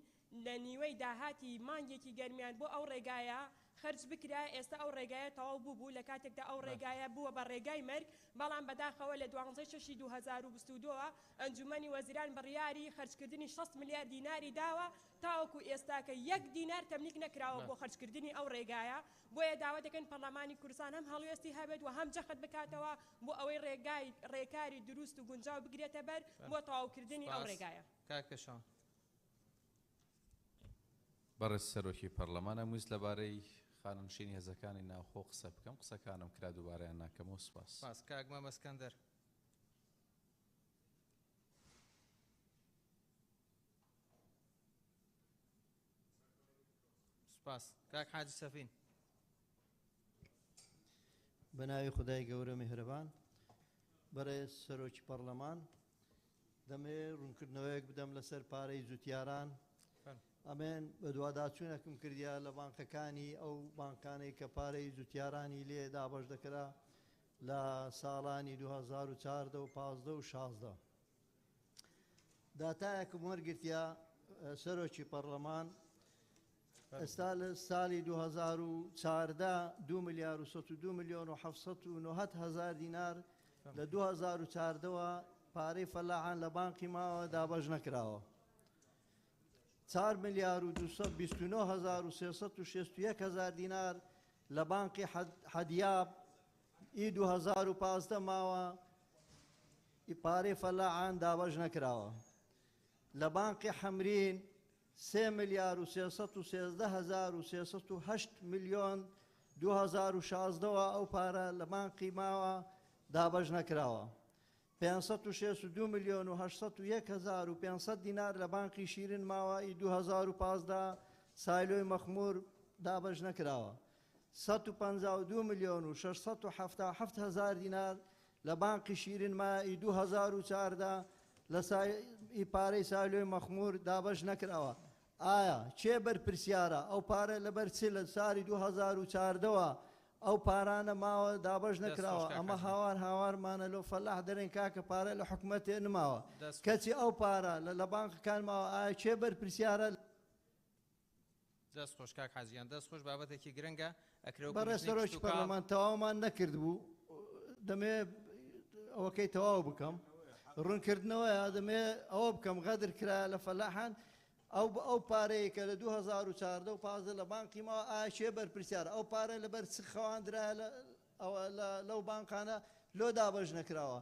لە نیوەی داهاتی مانگێکی گەرمیان بۆ ئەو ڕێگایە خەرج بکرایە ئێستا ئەو ڕێگایە تەواو بووبوو لە کاتێکدا ئەو ڕێگایە بووە بە ڕێگای مەرگ بەڵام بەداخەوە لە دوانزەی شەشی 2022 ەوە ئەنجومەنی وەزیران بڕیاری خەرجکردنی 60 ملیار دیناری داوە تاوەکو ئێستاکە یەک دینار تەملیک نەکراوە بۆ خەرجکردنی ئەو ڕێگایە، بۆیە داوا دەکەین پەڕلەمانی کوردستان هەم هەڵوێستی هەبێت و هەم جەخت بکاتەوە بۆ ئەوەی ڕێگای ڕێکاری دروست و گونجاو بگرێتە بەر بۆ تەواوکردنی ئەو سپاس ڕێگایە. کاک پێشەوا. بەڕێز سەرۆکی پەڕلەمان ئەمویست لەبارەی خانەنشینی هێزەکانی ناوخۆ قسە بکەم، قسەکانم کرا دووبارەیان ناکەمەوە، سپاس. سپاس کاک مامە سکەندەر. سپاس کاک حاجی سەفین. بە ناوی خودای گەورە میهرەبان. بەڕێز سەرۆکی پەڕلەمان، دەمەوێت ڕوونکردنەوەیەک بدەم لەسەر پارەی جوتیاران. ئەمێن بەدواداچوونێکم کردیە لە بانقەکانی ئەو بانقانەی کە پارەی جوتیارانی لێ دابەش دەکرا لە ساڵانی 2014 و 15 و 16. داتایەکم وەرگرتیە سەرۆکی پەڕلەمان، ئێستا لە ساڵی 2014 2 ملیار و 102 ملیۆن و 790 هەزار دینار لە 2014ەوە پارەی فەلاحان لە بانقی ماوە دابەش نەکراوە. 4 ملیار و 229 هەزار و 361 هەزار دینار لە بانقی حەدیاب ئی 2015 ماوە ئی پارەی فەلاحان دابەش نەکراوە. لە بانقی حەمرین 3 ملیار و 313 هەزار و 308 ملیۆن 2016ەوە ئەو پارە لە بانقی ماوە دابەش نەکراوە. 562 ملیۆن و 801 هەزار و 500 دینار لە بانقی شیرین ماوە ئی 2015 سایلۆی مەخمور دابەش نەکراوە. 152 ملیۆن و 677 هەزار دینار لە بانقی شیرین ما ئی 2014 لە ئی پارەی سایلۆی مەخمور دابەش نەکراوە. ئایا کێ بەرپرسیارە ئەو پارە لەبەر چ لە ساڵی 2014ەوە ئەو پارانە ماوە دابەش نەکراوە؟ ئەمە هاوار هاوارمانە لۆ فەلاح دەرێن کاکە پارە لە حکومەتێ نماوە، کەچی ئەو پارە لە بانقەکان ماوە. ئایا کێ بەرپرسیارە؟ دەست خۆش کاک حاجیان، دەست خۆش، بابەتێکی گرنگە ئەکرێ وەکو بەڕێز لیژنەی سەرۆکی کشتوکاڵ. پەرلەمان تەواومان نەکرد بوو، دەمێ ئەوەکەی تەواو بکەم، ڕوونکردنەوەیە دەمێ ئەوە بکەم غەدر کرا لە فەلاحان ئەو ئەو پارەیە کە لە 2014 و 15 لە بانقی ماوە، ئایا کێ بەرپرسیارە ئەو پارە لەبەر چ خەواندرایە لەو بانقانە لۆ دابەش نەکراوە؟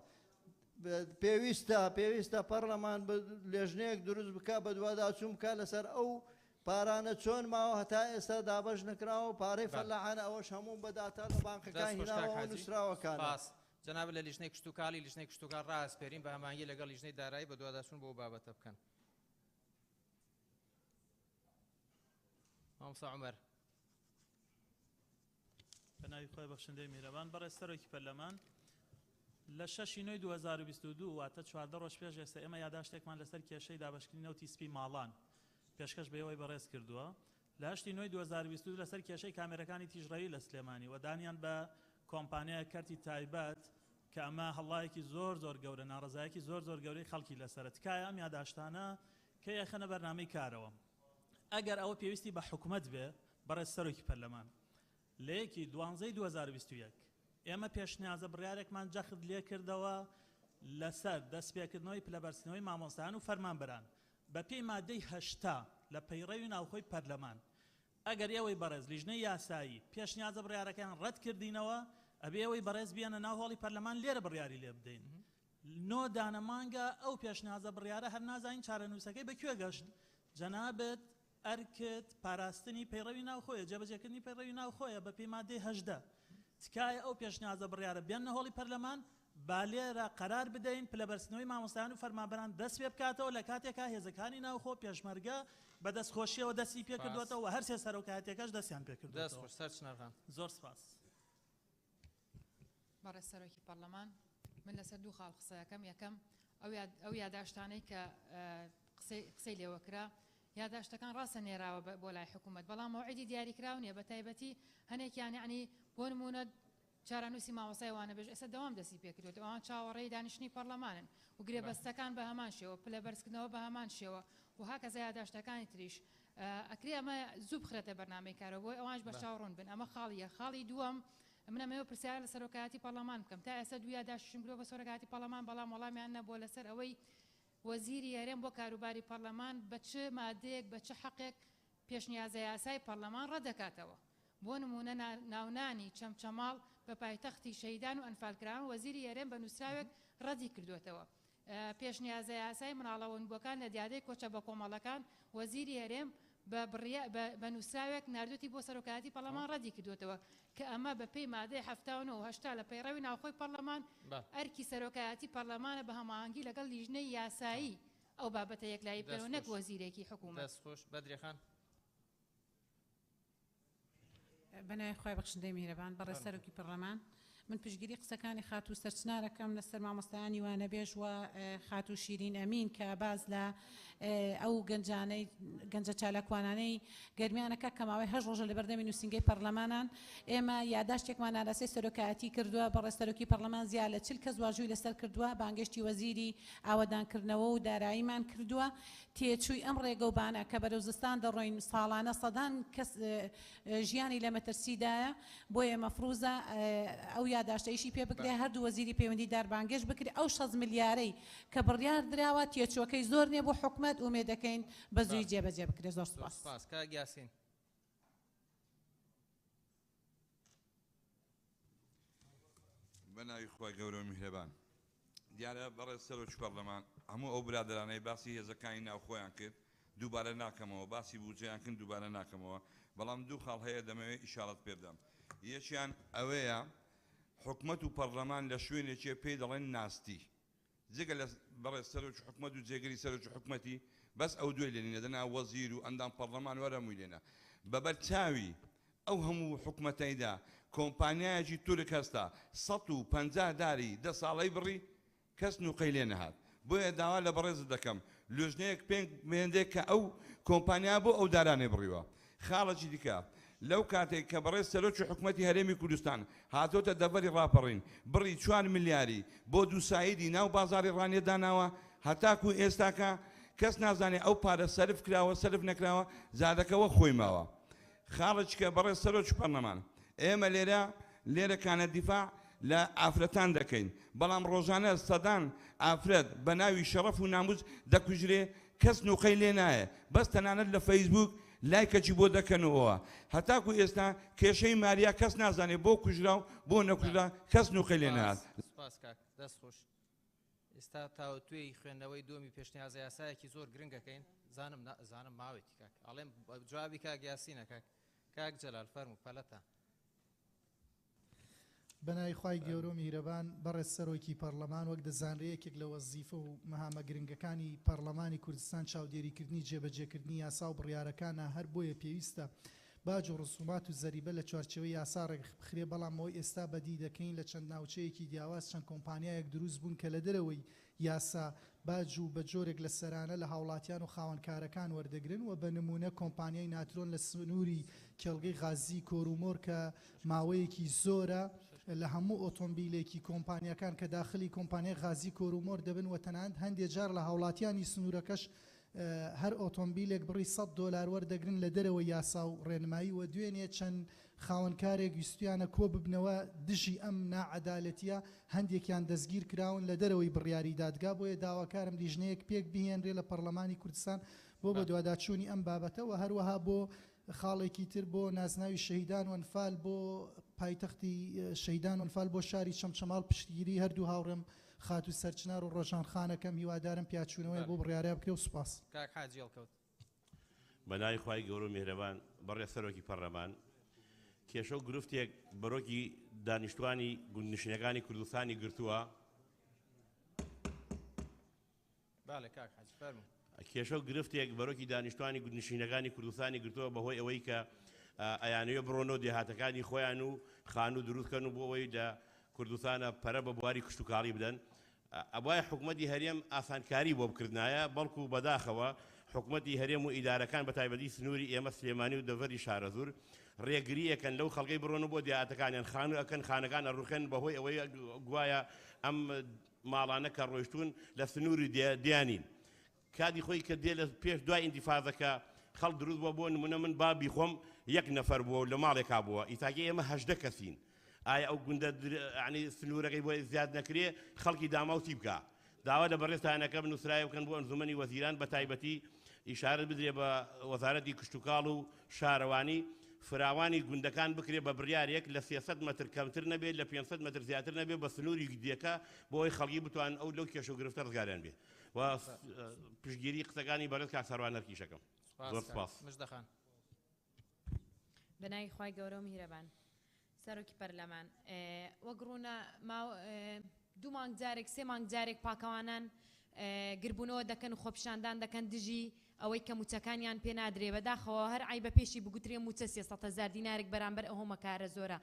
پێویستە پەرلەمان لێژنەیەک دروست بکە، بەدواداچوون بکە لەسەر ئەو پارانە چۆن ماوە هەتا ئێستا دابەش نەکراوە و پارەی فەلاحانە ئەوەش هەموو بە داتا لە بانقەکان هیناوە و نووسراوەکانە. سپاس. جەناب لە لیژنەی کشتوکاڵی لیژنەی کشتوکاڵ ڕاسپێرین بە هەماهەنگی لەگەڵ لیژنەی دارایی بەدواداچوون بۆ بابەتە بکەن. مامۆستا عومەر. بە ناوی خۆی بەخشندەی میهرەبان. بەڕێز سەرۆکی پەرلەمان، لە شەشی نۆی 2022 واتە 14 ڕۆژ پێش ئێستا ئێمە یاداشتێکمان لەسەر کێشەی دابەشکردنی نەوتی سپی ماڵان پێشکەش بە ئێوەی بەڕێز کردووە. لە هەشتی نۆی 2022 لەسەر کێشەی کامێرەکانی تیژڕەوی لە سلێمانی و دانیان بە کۆمپانیای کەرتی تایبەت کە ئەمە هەڵایەکی زۆر زۆر گەورە، ناڕەزایەکی زۆر زۆر گەورەی خەڵکی لەسەرە. تکایە ئەم یاداشتانە کە یەخەنە بەرنامەی کارەوە. ئەگەر ئەوە پێویستی بە حکومەت بێ، بەڕێز سەرۆکی پەرلەمان، لە یەکی دوانزەی 2021 ئێمە پێشنیازە بڕیارێکمان جەخت لێکردەوە لەسەر دەستپێکردنەوەی پلەبەرزکردنەوەی مامۆستایان و فەرمانبەران بەپێی مادەی 80 لە پەیڕەوی ناوخۆی پەرلەمان. ئەگەر ئێوەی بەڕێز لیژنەی یاسایی پێشنیازە بڕیارەکەیان ڕەت کردینەوە، ئەبێ ئێوەی بەڕێز بیەنە ناو هۆڵی پەرلەمان لێرە بڕیاری لێ بدەین. نۆ دانە مانگە ئەو پێشنیازە بڕیارە هەر نازانین چارەنووسەکەی بە کوێ گەشت. جەنابت ئەرکت پاراستنی پەیڕەوی ناوخۆیە، جێبەجێکردنی پەیڕەوی ناوخۆیە بە پێی مادەی 18. تکایە ئەو پێشنیازە بڕیارە بێننە هۆڵی پەرلەمان، با لێرە قەرار بدەین پلەبەرزکردنەوەی مامۆستایان و فەرمانبەران دەست پێ بکاتەوە لە کاتێکا هێزەکانی ناوخۆ پێشمەرگە بە دەستخۆشیەوە دەستی پێ کردووەتەوە و هەرسێ سەرۆکایەتیەکەش دەستیان پێ کردووەتەوە. دەست خۆش سەرچنار خان. زۆر سپاس. بەڕێز سەرۆکی پەرلەمان، من لەسەر دوو خاڵ قسە ئەکەم. یەکەم، ئەو یاداشتانەی کە قسەی لێوە کرا، یاداشتەکان ڕاستە نێراوە بۆ لای حکوومەت، بەڵام مەوعیدی دیاریکراو نییە، بە تایبەتی هەنێکیان یەعنی بۆ نموونە چارەنووسی مامۆستای وانەبێژ ئێستا دەوام دەستی پێکردووەتەوە، ئەوان چاوەڕێی دانیشتنی پەرلەمانن و گرێبەستەکان بە هەمان شێوە، پلە بەرزکردنەوە بە هەمان شێوە و هاکەزا یاداشتەکانی تریش. ئەکرێ ئەمە زوو بخرێتە بەرنامەی کارەوە بۆی ئەوانش بەرچاو ڕوون بن. ئەمە خاڵی یەک. خاڵی دووەم، من ئەمەوێ پرسیار لە سەرۆکایەتی پەرلەمان بکەم. تا ئێستا دوو یاداشتیشم کردووە بە سەرۆکایەتی پەرلەمان، بەڵام وەڵامیان نەبووە لەسەر ئەوەی وەزیری هەرێم بۆ کاروباری پەرلەمان بە چ مادەیەک بە چ حەقێک پێشنیازە یاسای پەرلەمان ڕەتدەکاتەوە. بۆ نموونە ناونانی چەمچەماڵ بە پایتەختی شەهیدان و ئەنفالکراوان وەزیری هەرێم بە نووسراوێک ڕەدی کردووەتەوە. پێشنیازە یاسای مناڵە ونبووەکان لە دیاردەی کۆچە بەکۆمەڵەکان وەزیری هەرێم بە نووسراوێک ناردووتی بۆ سەرۆکایەتی پەرلەمان ڕەدی کردووەتەوە کە ئەمە بە پێی مادەی 79 و 80 لە پەیڕەوی ناوخۆی پەرلەمان ئەرکی سەرۆکایەتی پەرلەمانە بە هەماهەنگی لەگەڵ لیژنەی یاسایی ئەو بابەتە یەکلایی بکەنەوە نەک وەزیرێکی حکوومەت. دەست خۆش بەدرێ خان. بەناوی خوای بەخشندەی میهرەبان بەڕێز سەرۆکی پەرلەمان من پشتگیری قسەکانی خاتوو سەرچنارەکەم لەسەر مامۆستایانی وانەبێژ و خاتوو شیرین ئەمین کە باز لە ئەو گەنجانەی گەنجە چالاکوانانەی گەرمیانەکە کە ماوەی هەشت ڕۆژە لە بەردەمی نووسینگەی پەرلەمانان ئێمە یاداشتێکمان ئاراستەی سەرۆکایەتی کردووە بەڕێز سەرۆکی پەرلەمان زیاد لە 40 کەس واژووی لەسەر کردووە بانگێشتی وەزیری ئاوەدانکردنەوە و داراییمان کردووە تێچووی ئەم ڕێگەوبانە کە بەرەو زستان دەڕۆین ساڵانە سەدان کەس ژیانی لە مەترسیدایە بۆیە مەفروزە ئەو یاداشتە ئیشی پێ بکرێ هەردوو وەزیری پەیوەندی دار بانگێشت بکرێ ئەو 60 ملیارەی کە بڕیار دراوە تێچووەکەی زۆر نیە بۆ حکومەت ئومێد دەکەین بە زووی جێبەجێ بکرێ زۆر سوپاس. سوپاس کاک یاسین. بە ناوی خوای گەورە و میهرەبان. دیارە بەڕێز سەرۆکی پەڕلەمان هەموو ئەو برادەرانەی باسی هێزەکانی ناوخۆیان کرد دووبارە ناکەمەوە، باسی بودجەیان کرد دووبارە ناکەمەوە، بەڵام دوو خاڵ هەیە دەمەوێت ئیشاڕەت پێ بدەم. یەکیان ئەوەیە حکومەت و پەڕلەمان لە شوێنێکێ پێی دەڵێن ناستی. جگە لە بەڕێز سەرۆکی حکومەت و جێگری سەرۆکی حکومەتی بەس ئەو دووی لێ نینە دەنا وەزیر و ئەندام پەڕلەمان و هەر هەمووی لێنە. بە بەر چاوی ئەو هەموو حکومەتەیدا کۆمپانیایەکی تورک هەستا 150 داری دە ساڵەی بڕی کەس نوقەی لێ نەهات. بۆیە داوا لە بەڕێزت دەکەم لوژنەیەک پێک بهێنرێ کە ئەو کۆمپانیا بۆ ئەو دارانەی بڕیوە. خاڵێکی دیکە لەو کاتێک کە بەڕێز سەرۆکی حکومەتی هەرێمی کوردستان هاتۆتە دەڤەری ڕاپەڕین بڕی چوار ملیاری بۆ دووسایدی ناو بازاڕی ڕانیە داناوە هەتاکو ئێستاکە کەس نازانێ ئەو پارە سەرف کراوە سەرف نەکراوە زادەکە وەک خۆی ماوە. خاڵێکیکە بەڕێز سەرۆکی پەرلەمان ئێمە لێرە لێرە کانە دیفاع لە ئافرەتان دەکەین بەڵام ڕۆژانە سەدان ئافرەت بە ناوی شەڕەف و ناموس دەکوژرێ کەس نوقەی لێ نایە بەس تەنانەت لە فەیسبوک لایکەکی بۆ دەکەنەوە هەتاکو ئێستا کێشەی ماریا کەس نازانێ بۆ کوژرا و بۆ نەکوژرا کەس نوقەی لێ نەهات. سپاس کاک دەست خۆش. ئێستا تاوتوێی خوێندنەوەی دووەمی پێشنیازە یاسایەکی زۆر گرنگەکەین زانم زانم ماوێتی کاک ئەڵێم جوابی کاک یاسینە کاک کاک جەلال فەرموو پەلەتە. بەناوی خوای گەورە و میهرەبان بەڕێز سەرۆکی پەڕلەمان وەک دەزانرێ یەکێک لە وەزیفە و مەهامە گرنگەکانی پەڕلەمانی کوردستان چاودێریکردنی جێبەجێکردنی یاسا و بڕیارەکانە هەر بۆیە پێویستە باج و ڕسومات و زەریبە لە چوارچێوەی یاسا ڕێکبخرێ بەڵام ئەوەی ئێستا بەدی دەکەین لە چەند ناوچەیەکی دیاواز چەند کۆمپانیایەک دروست بوون کە لە دەرەوەی یاسا باج و بە جۆرێک لە سەرانە لە هاوڵاتیان و خاوەن کارەکان وەردەگرن و بە نموونە کۆمپانیای ناترۆن لە سنووری کێڵگەی غازی کۆرومۆر کە ماوەیەکی زۆرە لە هەموو ئۆتۆمبیلێکی کۆمپانیاکان کە داخلی کۆمپانیای غازی کۆرومۆر دەبن و تەنانەت هەندێ جار لە هاوڵاتیانی سنوورەکەش. هەر ئۆتۆمبیلێک بڕی سەد دۆلار وەردەگرن لە دەرەوەی یاسا و ڕێنمایی و دوێنێ چەند خاوەنکارێک ویستویانە کۆببنەوە دژی ئەم ناعەدالەتیە هەندێکیان دەستگیر کراون لە دەرەوەی بڕیاری دادگا بۆیە داواکارم لیژنەیەک پێک بهێنرێ لە پەڕلەمانی کوردستان بۆ بەدواداچوونی ئەم بابەتە و هەروەها بۆ خاڵێکی تر بۆ نازناوی شەهیدان و ئەنفال بۆ پایتەختی شەهیدان و ئەنفال بۆ شاری چەمچەماڵ پشتگیری هەردوو هاوڕێم خاتوو سەرچنار و ڕۆژان خانەکەم هیوادارم پیاچوونەوەیە بۆ بڕیارە بکرێ و سوپاس. کاک حاجی هەڵکەوت. بە ناوی خوای گەورە و میهرەبان بەڕێز سەرۆکی پەرلەمان کێشە و گرفتێک بەرۆکی دانیشتوانی گوندنشینەکانی کوردستانی گرتووە. بەڵێ کاک حاجی فەرموو. کێشە و گرفتێک بەرۆکی دانیشتوانی گوندنشینەکانی کوردستانی گرتووە بەهۆی ئەوەی کە ئەیانەوێ بڕۆنەوە دێهاتەکانی خۆیان و خانوو دروست کەن و بۆ ئەوەی لە کوردستانە پەرە بە بواری کشتوکاڵی بدەن ئەبوایە حکومەتی هەرێم ئاسانکاری بۆ بکردنایە بەڵکو بەداخەوە حکومەتی هەرێم و ئیدارەکان بەتایبەتی سنووری ئێمە سلێمانی و دەڤەری شارەزوور ڕێگری ئەکەن لەو خەڵکەی بڕۆن و بۆ دێهاتەکانیان خانوو ئەکەن خانەکان ئەڕوخێن بەهۆی ئەوەی گوایە ئەم ماڵانە کە ڕۆیشتوون لە سنووری دێ دێیانین کاتی خۆی کە دێ لە پێش دوای ئینتیفازەکە خەڵک دروست بووە بۆ نمونە من بابی خۆم یەک نەفەر بووە و لە ماڵێکا بووە ئیتاکە ئێمە 18 کەسین ئایا ئەو گوندە ینی سنوورەکەی بۆ زیاد نەکرێ خەڵکی داماو چی بکا داوا لە بەڕێزتانەکەم نووسرایە بکەن بۆ ئەنجومەنی وەزیران بە تایبەتی ئیشارەت بدرێ بە وەزارەتی کشتوکاڵ و شارەوانی فراوانی گوندەکان بکرێ بە بڕیارێک لە 300 مەتر کەمتر نەبێت لە 500 مەتر زیاتر نەبێت بە سنووری دێکە بۆ ئەوەی خەڵکی بتوان ئەو لەو کێشە و گرفتە ڕزگاریان بێ و پشتگیری قسەکانی بەڕێز کاک ساروان هەرکیشەکەم زۆر سپاس. مژدە خان. بە ناوی خوای گەورە و میهرەبان. سەرۆکی پەرلەمان وەک ڕوونە دوو مانگ جارێک سێ مانگ جارێک پاکەوانان گربوونەوە دەکەن و خۆپیشاندان دەکەن دژی ئەوەی کە موچەکانیان پێ نادرێ بەداخەوە هەر عیبە پێشی بگوترێ موچە 300 هەزار دینارێک بەرامبەر ئەو مەکارە زۆرە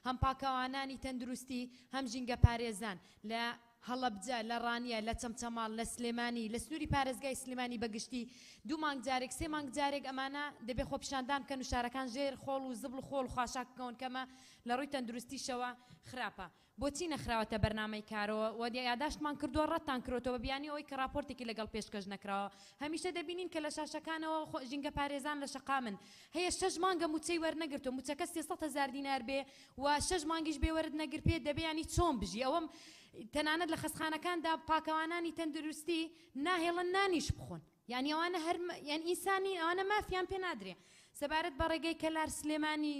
هەم پاکەوانانی تەندروستی هەم ژینگە پارێزان لە هەڵەبجە، لە ڕانیە، لە چەمچەماڵ، لە سلێمانی، لە سنووری پارێزگای سلێمانی بە گشتی دوو مانگ جارێک، سێ مانگ جارێک ئەمانە دەبێ خۆپیشاندان بکەن و شارەکان ژێر خۆڵ و زبڵ و خۆڵ و خاشاک بکەون کە ئەمە لە ڕووی تەندروستیشەوە خراپە. بۆچی نەخراوەتە بەرنامەی کارەوە و یاداشتمان کردووە ڕەتتان کرۆتەوە بە بیانووی ئەوەی کە ڕاپۆرتێکی لەگەڵ پێشکەش نەکراوە. هەمیشە دەبینین کە لە شاشەکانەوە ژینگەپارێزان لە شەقامن. هەیە شەش مانگە مووچەی وەرنەگرتووە، مووچەکە 300 هەزار دینار بێ و شەش مانگیش بێ وەرت نەگرپێ دەبێ یانی چۆن بژی ئەوەم تەنانەت لە خەستخانەکاندا پاکەوانانی تەندروستی ناهێڵن نانیش بخۆن یانی ئەوانە هەر یان ئینسانی ئەوانە مافیان پێ نادرێ سەبارەت بە ڕێگەی کەلار سلێمانی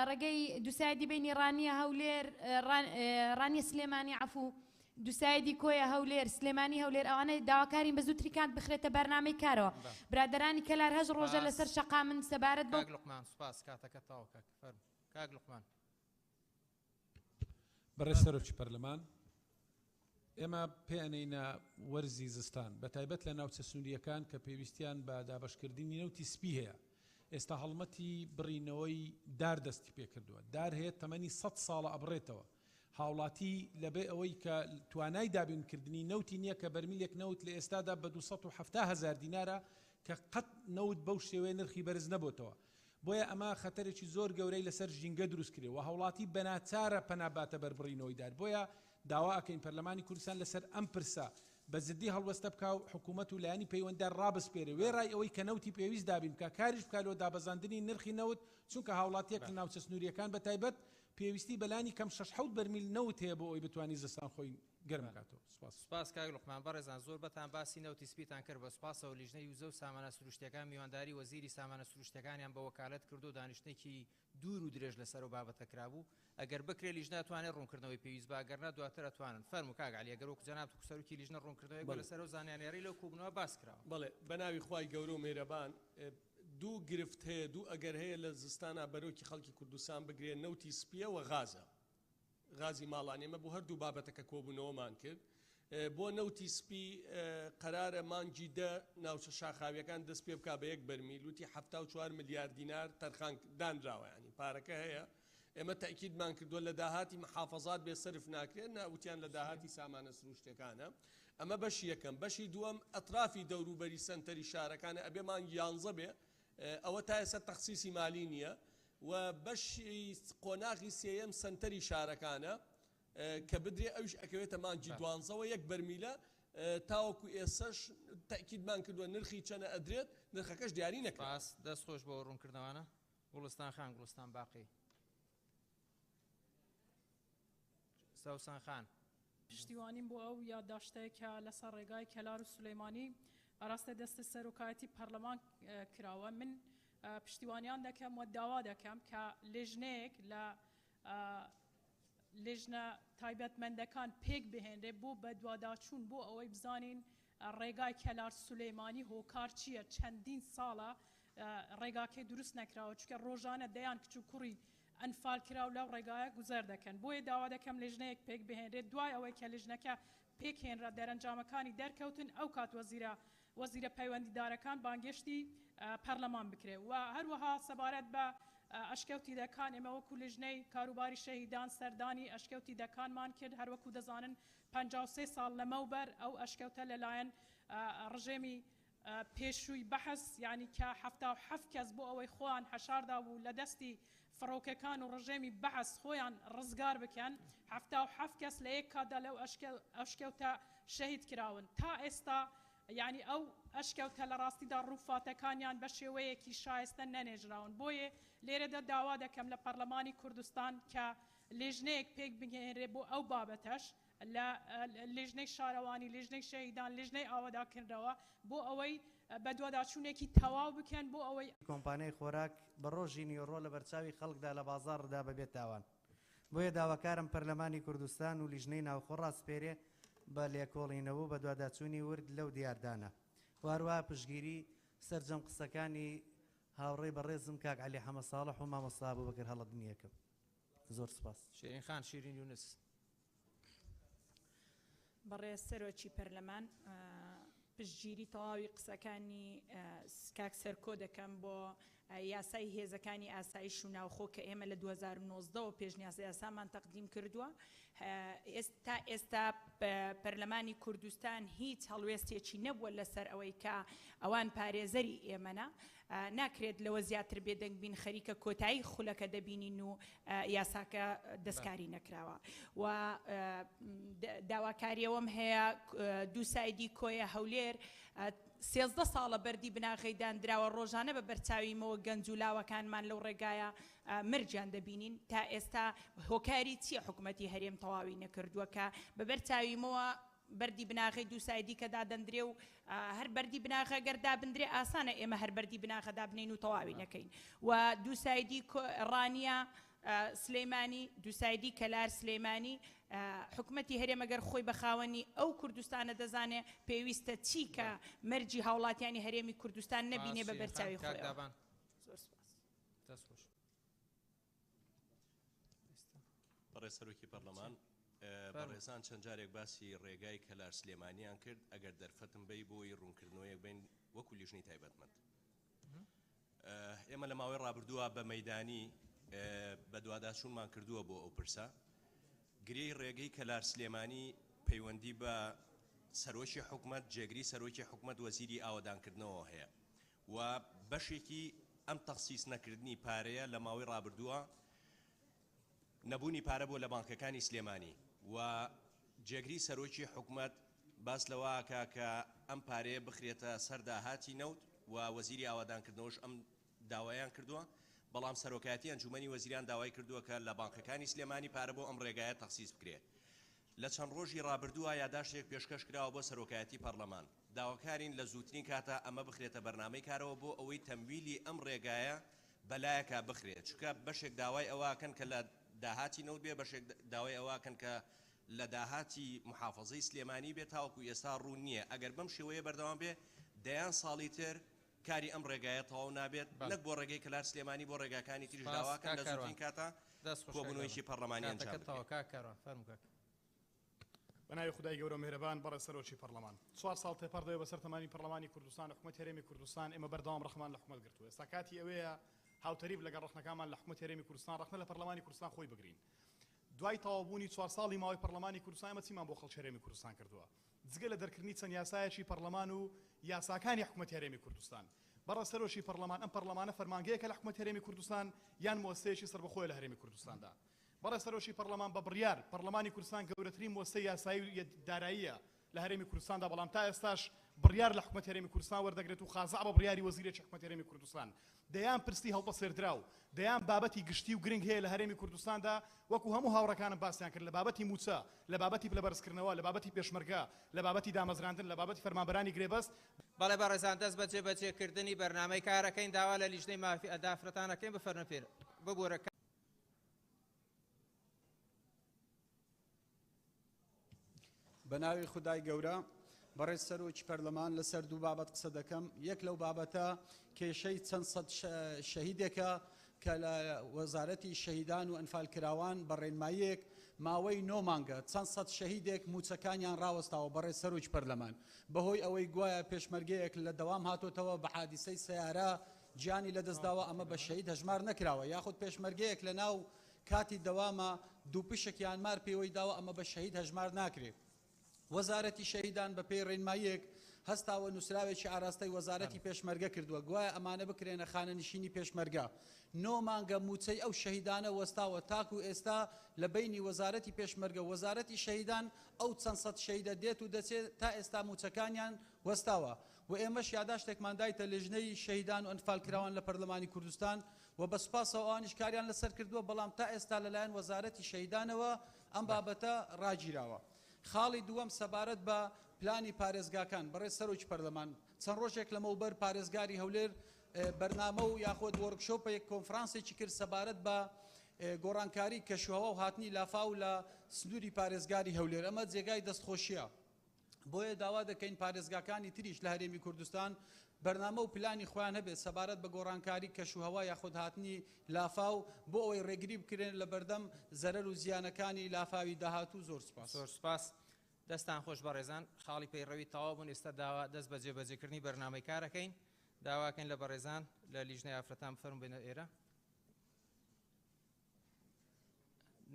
ڕێگەی دووسایدی بینی ڕانیە هەولێر ڕانیە سلێمانی عفو دوسایدی کۆیە هەولێر سلێمانی هەولێر ئەوانە داواکارین بە زووتری کات بخرێتە بەرنامەی کارەوە برادەرانی کەلار هەش ڕۆژە لەسەر شەقامن سەبارەت بە کاک لوقمان سوپاس کاتەکە تەواو کاک فەرموو کاک لوقمان. بەڕێز سەرۆکی پەرلەمان، ئێمە پێ ئەنێینە وەرزی زستان، بەتایبەت لە ناوچە سنوورییەکان کە پێویستیان بە دابەشکردنی نەوتی سپی هەیە، ئێستا هەڵمەتی بڕینەوەی دار دەستی پێکردووە، دار هەیە تەمەنی سەد ساڵە ئەبڕێتەوە، هاوڵاتی لەبێ ئەوەی کە توانای دابینکردنی نەوتی نییە کە بەرمیلێک نەوت لە ئێستادا بە 270 هەزار دینارە کە قەت نەوت بەو شێوەیە نرخی بەرز نەبۆتەوە بۆیە ئەمە خەتەرێکی زۆر گەورەی لەسەر ژینگە دروست کرێ و هاوڵاتی بەناچارە پەنا باتە بەر بڕینەوەی دار بۆیە داوا ئەکەین پەرلەمانی کوردستان لەسەر ئەم پرسە بە جدی هەڵوێستە بکا و حکوومەت و لایەنی پەیوەنددار ڕابسپێرێ وێڕای ئەوەی کە نەوتی پێویست دابین بکا کاریش بکا لۆ دابەزاندنی نرخی نەوت چونکە هاوڵاتیەک لە ناوچە سنوورییەکان بە تایبەت پێویستی بە لانی کەم شەش حەوت بەرمیل نەوت هەیە بۆ ئەوەی بتوانی زستان خۆی گەرم بکاتەوە. سوپاس. سوپاس کاک لوقمان. بەڕێزان زۆربەتان باسی نەوتی سپیتان کرد بە سوپاسەوە لیژنەی وزە و سامانە سروشتیەکان میوانداری وەزیری سامانە سروشتیەکانیان بە وەکالەت کردو دانیشتنێکی دوور و درێژ لەسەر ئەو بابەتە کرابوو ئەگەر بکرێ لیژنە ئەتوانێ ڕوونکردنەوەی پێویست با گەر نا دواتر ئەتوانن فەرموو کاک عەلی ئەگەر وەکو جەنابت وەکو سەرۆکی لیژنە ڕوونکردنەوەیەک بێ لەسەر ئەو زانیاریەی لەو کۆبوونەوە باس کراوە. بەڵێ بەناوی خوای گەورە و میهرەبان دوو گرفت هەیە دوو ئەگەر هەیە لە زستانا بەرۆکی خەڵکی کوردستان بگرێ نەوتی سپیە وە غازە غازی ماڵان ئێمە بۆ هەردوو بابەتەکە کۆبوونەوەمان کرد بۆ نەوتی سپی قەرارە مانگی دە ناوچە شاخاویەکان دەست پێ بک بە یەک بەرمیل وتی 74 ملیار دینار تەرخان دانراوە ینی پارەکە هەیە ئێمە تەئکیدمان کردووە لە داهاتی محافەزات بێ سەرف ناکرێت، نا وتیان لە داهاتی سامانە سروشتیەکانە. ئەمە بەشی یەکەم. بەشی دووەم ئەترافی دەوروبەری سەنتەری شارەکانە ئەبێ مانگی یانزە بێ، ئەوە تا ئێستا تەخسیسی مالی نییە. و بەشی قۆناغی سێیەم سەنتەری شارەکانە کە بدرێ ئەویش ئەکەوێتە مانگی دوانزەوە یەک بەرمیلە. تاوەکو ئێسەش تەئکیدمان کردووە نرخی چەنە ئەدرێت نرخەکەش دیاری نەکراوە. سپاس، دەست خۆش بۆ ڕوونکردنەوانە. گوڵستان خان، گوڵستان باقی. سەوسەن خان. پشتیوانیم بۆ ئەو یادداشتەیە کە لەسەر ڕێگای کەلار و سولەیمانی ئاراستەی دەستی سەرۆکایەتی پەرلەمان کراوە، من پشتیوانیان دەکەم و داوا دەکەم کە لێژنەیەک لە لیژنە تایبەتمەندەکان پێک بهێنرێ بۆ بەدواداچوون بۆ ئەوەی بزانین ڕێگای کەلار سولەیمانی هۆکار چییە چەندین ساڵە ڕێگاکەی دروست نەکراوە چونکە ڕۆژانە دەیان کچ و کوڕی ئەنفال کراو لەو ڕێگایە گوزەر دەکەن بۆیە داوا دەکەم لیژنەیەک پێک بهێنرێت دوای ئەوەی کە لیژنەکە پێکهێنرا دەرەنجامەکانی دەرکەوتن ئەو کات وەزیرە وەزیرە پەیوەندیدارەکان بانگێشتی پەرلەمان بکرێ و هەروەها سەبارەت بە ئەشکەوتی دەکان ئێمە وەکو لیژنەی کاروباری شەهیدان سەردانی ئەشکەوتی دەکانمان کرد هەروەکو دەزانن 53 ساڵ لەمەوبەر ئەو ئەشکەوتە لەلایەن ڕژێمی پێشووی بەحس یانی کە 77 کەس بۆ ئەوەی خۆیان حەشاردا بوو لە دەستی فڕۆکەکان و ڕژێمی بەعس خۆیان ڕزگار بکەن، 77 کەس لە یەک کاتدا لەو ئەشکەوتە شەهید کراون. تا ئێستا یانی ئەو ئەشکەوتە لە ڕاستیدا ڕووفاتەکانیان بە شێوەیەکی شایستە نەنێژراون. بۆیە لێرەدا داوا دەکەم لە پەرلەمانی کوردستان کە لیژنەیەک پێک بهێنرێ بۆ ئەو بابەتەش، لە لیژنەی شارەوانی، لیژنەی شەهیدان، لیژنەی ئاوەداکردنەوە بۆ ئەوەی بەدواداچوونێکی تەواو بکەن بۆ ئەوەی. کۆمپانیای خۆراک بە ڕۆژی نیوەڕۆ لە بەرچاوی خەڵکدا لە بازاڕدا بە بێ تاوان. بۆیە داواکارم پەرلەمانی کوردستان و لیژنەی ناوخۆ ڕاسپێرێ بە لێکۆڵینەوە و بەدواداچوونی ورد لەو دیاردانە و هەروەها پشتگیری سەرجەم قسەکانی هاوڕێی بەڕێزم کاک عەلی حەمە ساڵح و مامۆستا ئەبوبەکر هەڵەدنی ئەکەم. زۆر سوپاس. شیرین خان، شیرین یونس. بەڕێز سەرۆکی پەرلەمان پشتگیری تەواوی قسەکانی کاک سەرکۆ دەکەم بۆ یاسای هێزەکانی ئاسایش و ناوخۆ کە ئێمە لە 2019 ەوە پێشنیاز یاسامان تەقدیم کردووە تا ئێستا پەرلەمانی کوردستان هیچ هەڵوێستێکی نەبووە لەسەر ئەوەی کە ئەوان پارێزەری ئێمەە ناکرێت لەوە زیاتر بێدەنگ بین خەریکە کۆتایی خولەکە دەبینین و یاساکە دەستکاری نەکراوە و داواکاریەوەم هەیە دووسایدی کۆیە هەولێر 13 ساڵە بەردی بناغەی دانراوە ڕۆژانە بە بەرچاویمەوە گەنج و لاوەکانمان لەو ڕێگایە مەرجیان دەبینین تا ئێستا هۆکاری چییە حکوومەتی هەرێم تەواوی نەکردووە کە بە بەرچاویمەوە بەردی بناغەی دووسایدی کە دادەندرێ و هەر بەردی بناغە گەر دابندرێ ئاسانە ئێمە هەر بەردی بناغە دابنین و تەواوی نەکەین و دووسایدی ڕانیە سلەیمانی دووسایدی کەلار سلەیمانی حکومەتی هەرێم ئەگەر خۆی بە خاوەنی ئەو کوردستانە دەزانێ پێویستە چی کە مەرجی هاوڵاتیانی هەرێمی کوردستان نەبینێ بە بەرچاوی خۆیەوە. زۆر سوپاس. دەست خۆش. بەڕێز سەرۆکی پەرلەمان، بەڕێزان چەند جارێک باسی ڕێگای کەلار سلێمانیان کرد، ئەگەر دەرفەتم بەی بۆی ڕوونکردنەوەیەک بین وەکو لیژنەی تایبەتمەند. ئێمە لە ماوەی ڕابردووە بە مەدانی بەدواداچوونمان کردووە بۆ ئەو پرسە. گرێی ڕێگەی کەلار سلێمانی پەیوەندی بە سەرۆکی حکومەت، جێگری سەرۆکی حکومەت، وەزیری ئاوەدانکردنەوە هەیە. و بەشێکی ئەم تەخسیس نەکردنی پارەیە لە ماوەی ڕابردووە نەبوونی پارە بووە لە بانکەکانی سلێمانی و جێگری سەرۆکی حکومەت باس لەوە ئەکا کە ئەم پارەیە بخرێتە سەر داهاتی نەوت و وەزیری ئاوادانکردنەوەش ئەم داوایان کردووە بەڵام سەرۆکایەتی ئەنجومەنی وەزیران داوای کردووە کە لە بانکەکانی سلێمانی پارە بۆ ئەم ڕێگایە تەخسیس بکرێ. لە چەند ڕۆژی ڕابردووە یاداشتێک پێشکەش کراوە بۆ سەرۆکایەتی پەڕلەمان، داواکارین لە زووترین کاتا ئەمە بخرێتە بەرنامەی کارەوە بۆ ئەوەی تەمویلی ئەم ڕێگایە بەلایەکا بخرێت، چونکە بەشێک داوای ئەوە ئەکەن کە لە داهاتی نەوت بێ، بەشێک داوای ئەوە ئەکەن کە لە داهاتی موحافەزەی سلێمانی بێ، تاوەکو ئێستا ڕوون نییە، ئەگەر بەم شێوەیە بەردەوام بێ دەیان ساڵی تر کاری ئەم ڕێگایە تەواو نابێت، نەک بۆ ڕێگەی کەلار سلێمانی بۆ ڕێگاکانی تریش سپاس داواکەم کاک لە کاروان. زووترین کاتا دەست خۆش کاک کۆبوونەوەیەکی کاروان. پەڕلەمانی ئەنجام کاتەکەت بدرێت. تەواو کاک کاروان فەرموو کاک. بە ناوی خودای گەورە و میهرەبان بەڕێز سەرۆکی پەڕلەمان چوار ساڵ تێپەڕ دەبێت بەسەر تەمانی پەڕلەمانی کوردستان و حکومەتی هەرێمی کوردستان ئێمە بەردەوام ڕەخنەمان لە حکومەت گرتووە ئێستا کاتی ئەوەیە هاوتەریب لەگەڵ ڕەخنەکانمان لە حکومەتی هەرێمی کوردستان ڕەخنە لە پەڕلەمانی کوردستان خۆی بگرین دوای تەواوبوونی چوار ساڵی ماوەی پەڕلەمانی کوردستان ئێمە چیمان بۆ خەڵکی هەرێمی کوردستان کردووە جگە لە دەرکردنی چەند یاسایەکی پەڕلەمان و یاساکانی حکومەتی هەرێمی کوردستان. بەڕێز سەرۆکی پەڕلەمان، ئەم پەڕلەمانە فەرمانگەیەکە لە حکومەتی هەرێمی کوردستان یان موەسسەیەکی سەربەخۆیە لە هەرێمی کوردستاندا؟ بەڕێز سەرۆکی پەڕلەمان، بە بڕیار، پەڕلەمانی کوردستان گەورەترین موەسسەی یاسایی و داراییە لە هەرێمی کوردستاندا، بەڵام تا ئێستاش بڕیار لە حکومەتی هەرێمی کوردستان وەردەگرێت و خازع بە بڕیاری وەزیرێکی حکومەتی هەرێمی کوردستان. دەیان پرسی هەڵپەسێردراو، دەیان بابەتی گشتی و گرنگ هەیە لە هەرێمی کوردستاندا، وەکو هەموو هاوڕێکانم باسیان کرد لە بابەتی مووچە، لە بابەتی پلەبەرزکردنەوە، لە بابەتی پێشمەرگە، لە بابەتی دامەزراندن، لە بابەتی فەرمانبەرانی گرێبەست. بەڵێ بەڕێزان دەست بە جێبەجێکردنی بەرنامەی کارەکەین، داوا لە لیژنەی مافی ئافرەتان ئەکەین بفەرموون پێ ببورە. بەناوی خودای گەورە بەڕێز سەرۆکی پەرلەمان لەسەر دوو بابەت قسە دەکەم یەک لەو بابەتە کێشەی چەند سەد شەهیدێکە کە لە وەزارەتی شەهیدان و ئەنفالکراوان بە ڕێنماییەک ماوەی نۆ مانگە چەند سەد شەهیدێک موچەکانیان ڕاوەستاوە بەڕێز سەرۆکی پەرلەمان بەهۆی ئەوەی گوایە پێشمەرگەیەک لە دەوام هاتۆتەوە بە حادیسەی سەیارە گیانی لەدەستداوە ئەمە بە شەهید هەژمار نەکراوە یاخود پێشمەرگەیەک لە ناو کاتی دەوامە دووپشک یان مار پێوەی داوە ئەمە بە شەهید هەژمار ناکرێ. وەزارەتی شەهیدان بە پێی ڕێنماییەک هەستاوە نووسراوێکی ئاراستەی وەزارەتی پێشمەرگە کردووە گوایە ئەمانە بکرێنە خانەنشینی پێشمەرگە. نۆ مانگە مووچەی ئەو شەهیدانە وەستاوە تاکو ئێستا لە بەینی وەزارەتی پێشمەرگە و وەزارەتی شەهیدان ئەو چەند سەد شەهیدە دێت و دەچێت تا ئێستا مووچەکانیان وەستاوە و ئێمەش یاداشتێکمان دایتە لێژنەی شەهیدان و ئەنفالکراوان لە پەرلەمانی کوردستان و بە سوپاسەوە ئەوانیش کاریان لەسەر کردووە، بەڵام تا ئێستا لەلایەن وەزارەتی شەهیدانەوە ئەم بابەتە ڕاگیراوە. خاڵی دووەم سەبارەت بە پلانی پارێزگاکان، بەڕێز سەرۆکی پەرلەمان، چەند ڕۆژێک لەمەوبەر پارێزگاری هەولێر بەرنامە و یاخود وۆرکشۆپێک کۆنفرانسێکی کرد سەبارەت بە گۆڕانکاری کەشوهەوا و هاتنی لافاو لە سنووری پارێزگاری هەولێر، ئەمە جێگای دەستخۆشییە. بۆیە داوا دەکەین پارێزگاکانی تریش لە هەرێمی کوردستان بەرنامە و پلانی خۆیان هەبێت سەبارەت بە گۆڕانکاری کەشوهەوا یاخود هاتنی لافاو بۆ ئەوەی ڕێگری بکرێن لە بەردەم زەرەر و زیانەکانی لافاوی داهاتوو. زۆر سوپاس. زۆر سوپاس. دەستان خۆش بەڕێزان. خاڵی پەیڕەوی تەواو بوون، ئێستا داوا دەست بە جێبەجێکردنی بەرنامەی کارەکەین. داواکەین لە بەڕێزان لە لیژنەی ئافرەتان بفەرموون بێنە ئێرە.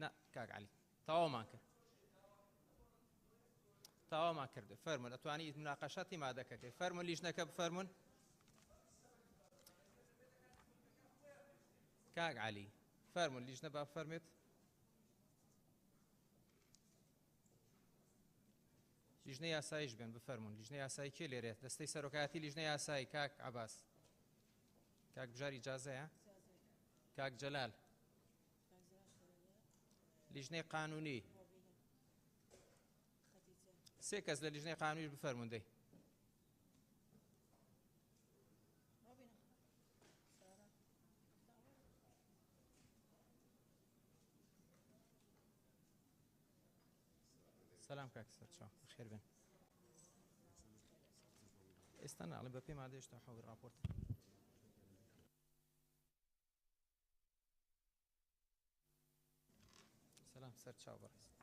نا کاک عەلی تەواومان کرد. تەواومان کرد فەرمونون ئەتوانی مناقەشەتی مادەکەکەی فەرمون لیژنەکە بفەرمونون کاک عەلی فەرمون لیژنە با فەرمێت لیژنە یاسایش بێن بفەرمونون لیژنە یاسایی کێ لێرێت دەستەی سەرۆکایەتی لیژنە یاسایی کاک عباس کاک بژاری جازەیە کاک جەلال لیژنەی قانونی سێ کەس لە لیژنەی قانونیش بفەرمونون دەی سلام کاک سەرچاو خێر بن ئێستا ناڵێ بە پێی مادەیشتا حەوی راپۆرت سلام سەر چاو بەڕێز.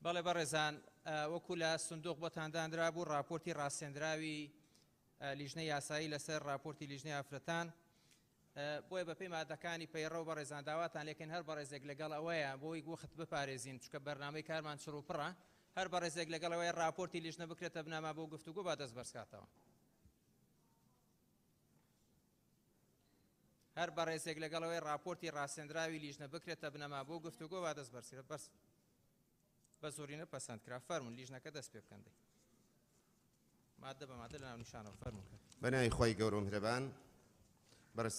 بەڵێ بەڕێزان وەکو لە سندوق بۆتان دانرابوو راپۆرتی ڕاستێنراوی لیژنەی یاسایی لەسەر راپۆرتی لیژنەی ئافرەتان بۆیە بەپێی مادەکانی پەیڕەو بەڕێزان داواتان لێکەین هەر بەڕێزێک لەگەڵ ئەوەیە بۆی وەخت بپارێزین چونکە بەرنامەی کارمان چڕ و پڕە هەر بەڕێزێک لەگەڵ ئەوەیە راپۆرتی لیژنە بکرێتە بنەما بۆ گفتوگۆ با دەست بەرزکاتەوە. هەر بەڕێزێک لەگەڵ ئەوەی راپۆرتی ڕاستێنراوی لیژنە بکرێتە بنەما بۆ گفتوگۆ با دەست بەرزکرێت بەس بە زۆرینە پەسەند کرا فەرموون لیژنەکە دەست پێ بکەن دەی مادە بە مادە لە ناونیشانەوە فەرموون کە. بە ناوی خوای گەورە و میهرەبان بەڕێز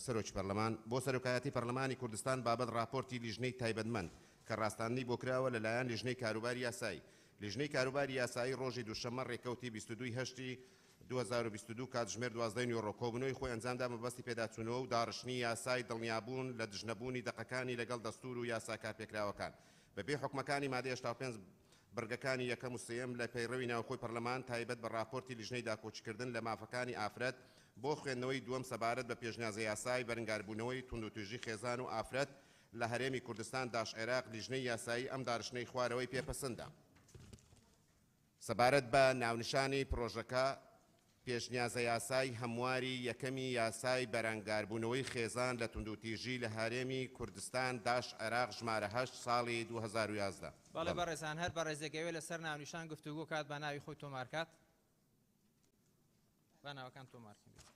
سەرۆکی پەرلەمان بۆ سەرۆکایەتی پەرلەمانی کوردستان بابەت ڕاپۆرتی لیژنەی تایبەتمەند کە ڕاستاندنی بۆ کراوە لە لایەن لیژنەی کاروباری یاسایی لیژنەی کاروباری یاسایی ڕۆژی دووشەممە ڕێکەوتی 22 ی هەشتی 2022 کاتژمێر 12 ی نیوەڕۆ کۆبوونەوەی خۆی ئەنجامدا مەبەستی پێداچوونەوە و داڕشتنی یاسای دڵنیابوون لە دژنەبوونی دەقەکانی لەگەڵ دەستوور و یاسا کارپێکراوەکان بەپێی حوکمەکانی مادەی 85 بڕگەکانی یەکەم و سێیەم لە پەیڕەوی ناوخۆی پەرلەمان تایبەت بە ڕاپۆرتی لیژنەی داکۆکیکردن لە مافەکانی ئافرەت بۆ خوێندنەوەی دووەم سەبارەت بە پێشنیازەیاسای بەرنگاربوونەوەی توندوتیژی خێزان و ئافرەت لە هەرێمی کوردستان داش عێراق لیژنەی یاسایی ئەم دارشتنەی خوارەوەی پێ پەسندە. سەبارەت بە ناونیشانی پرۆژەکە، پێشنیازەیاسای هەمواری یەکەمی یاسای بەرەنگاربوونەوەی خێزان لە توندوتیژی لە هەرێمی کوردستان داش عێراق ژمارە هەشت ساڵی 2011. بەڵێ بەڕێزان هەر بەڕێزێک ئەوێ لەسەر ناونیشان گفتوگۆ کات با ناوی خۆی تۆمار کات. با ناوەکان تۆمارکەین.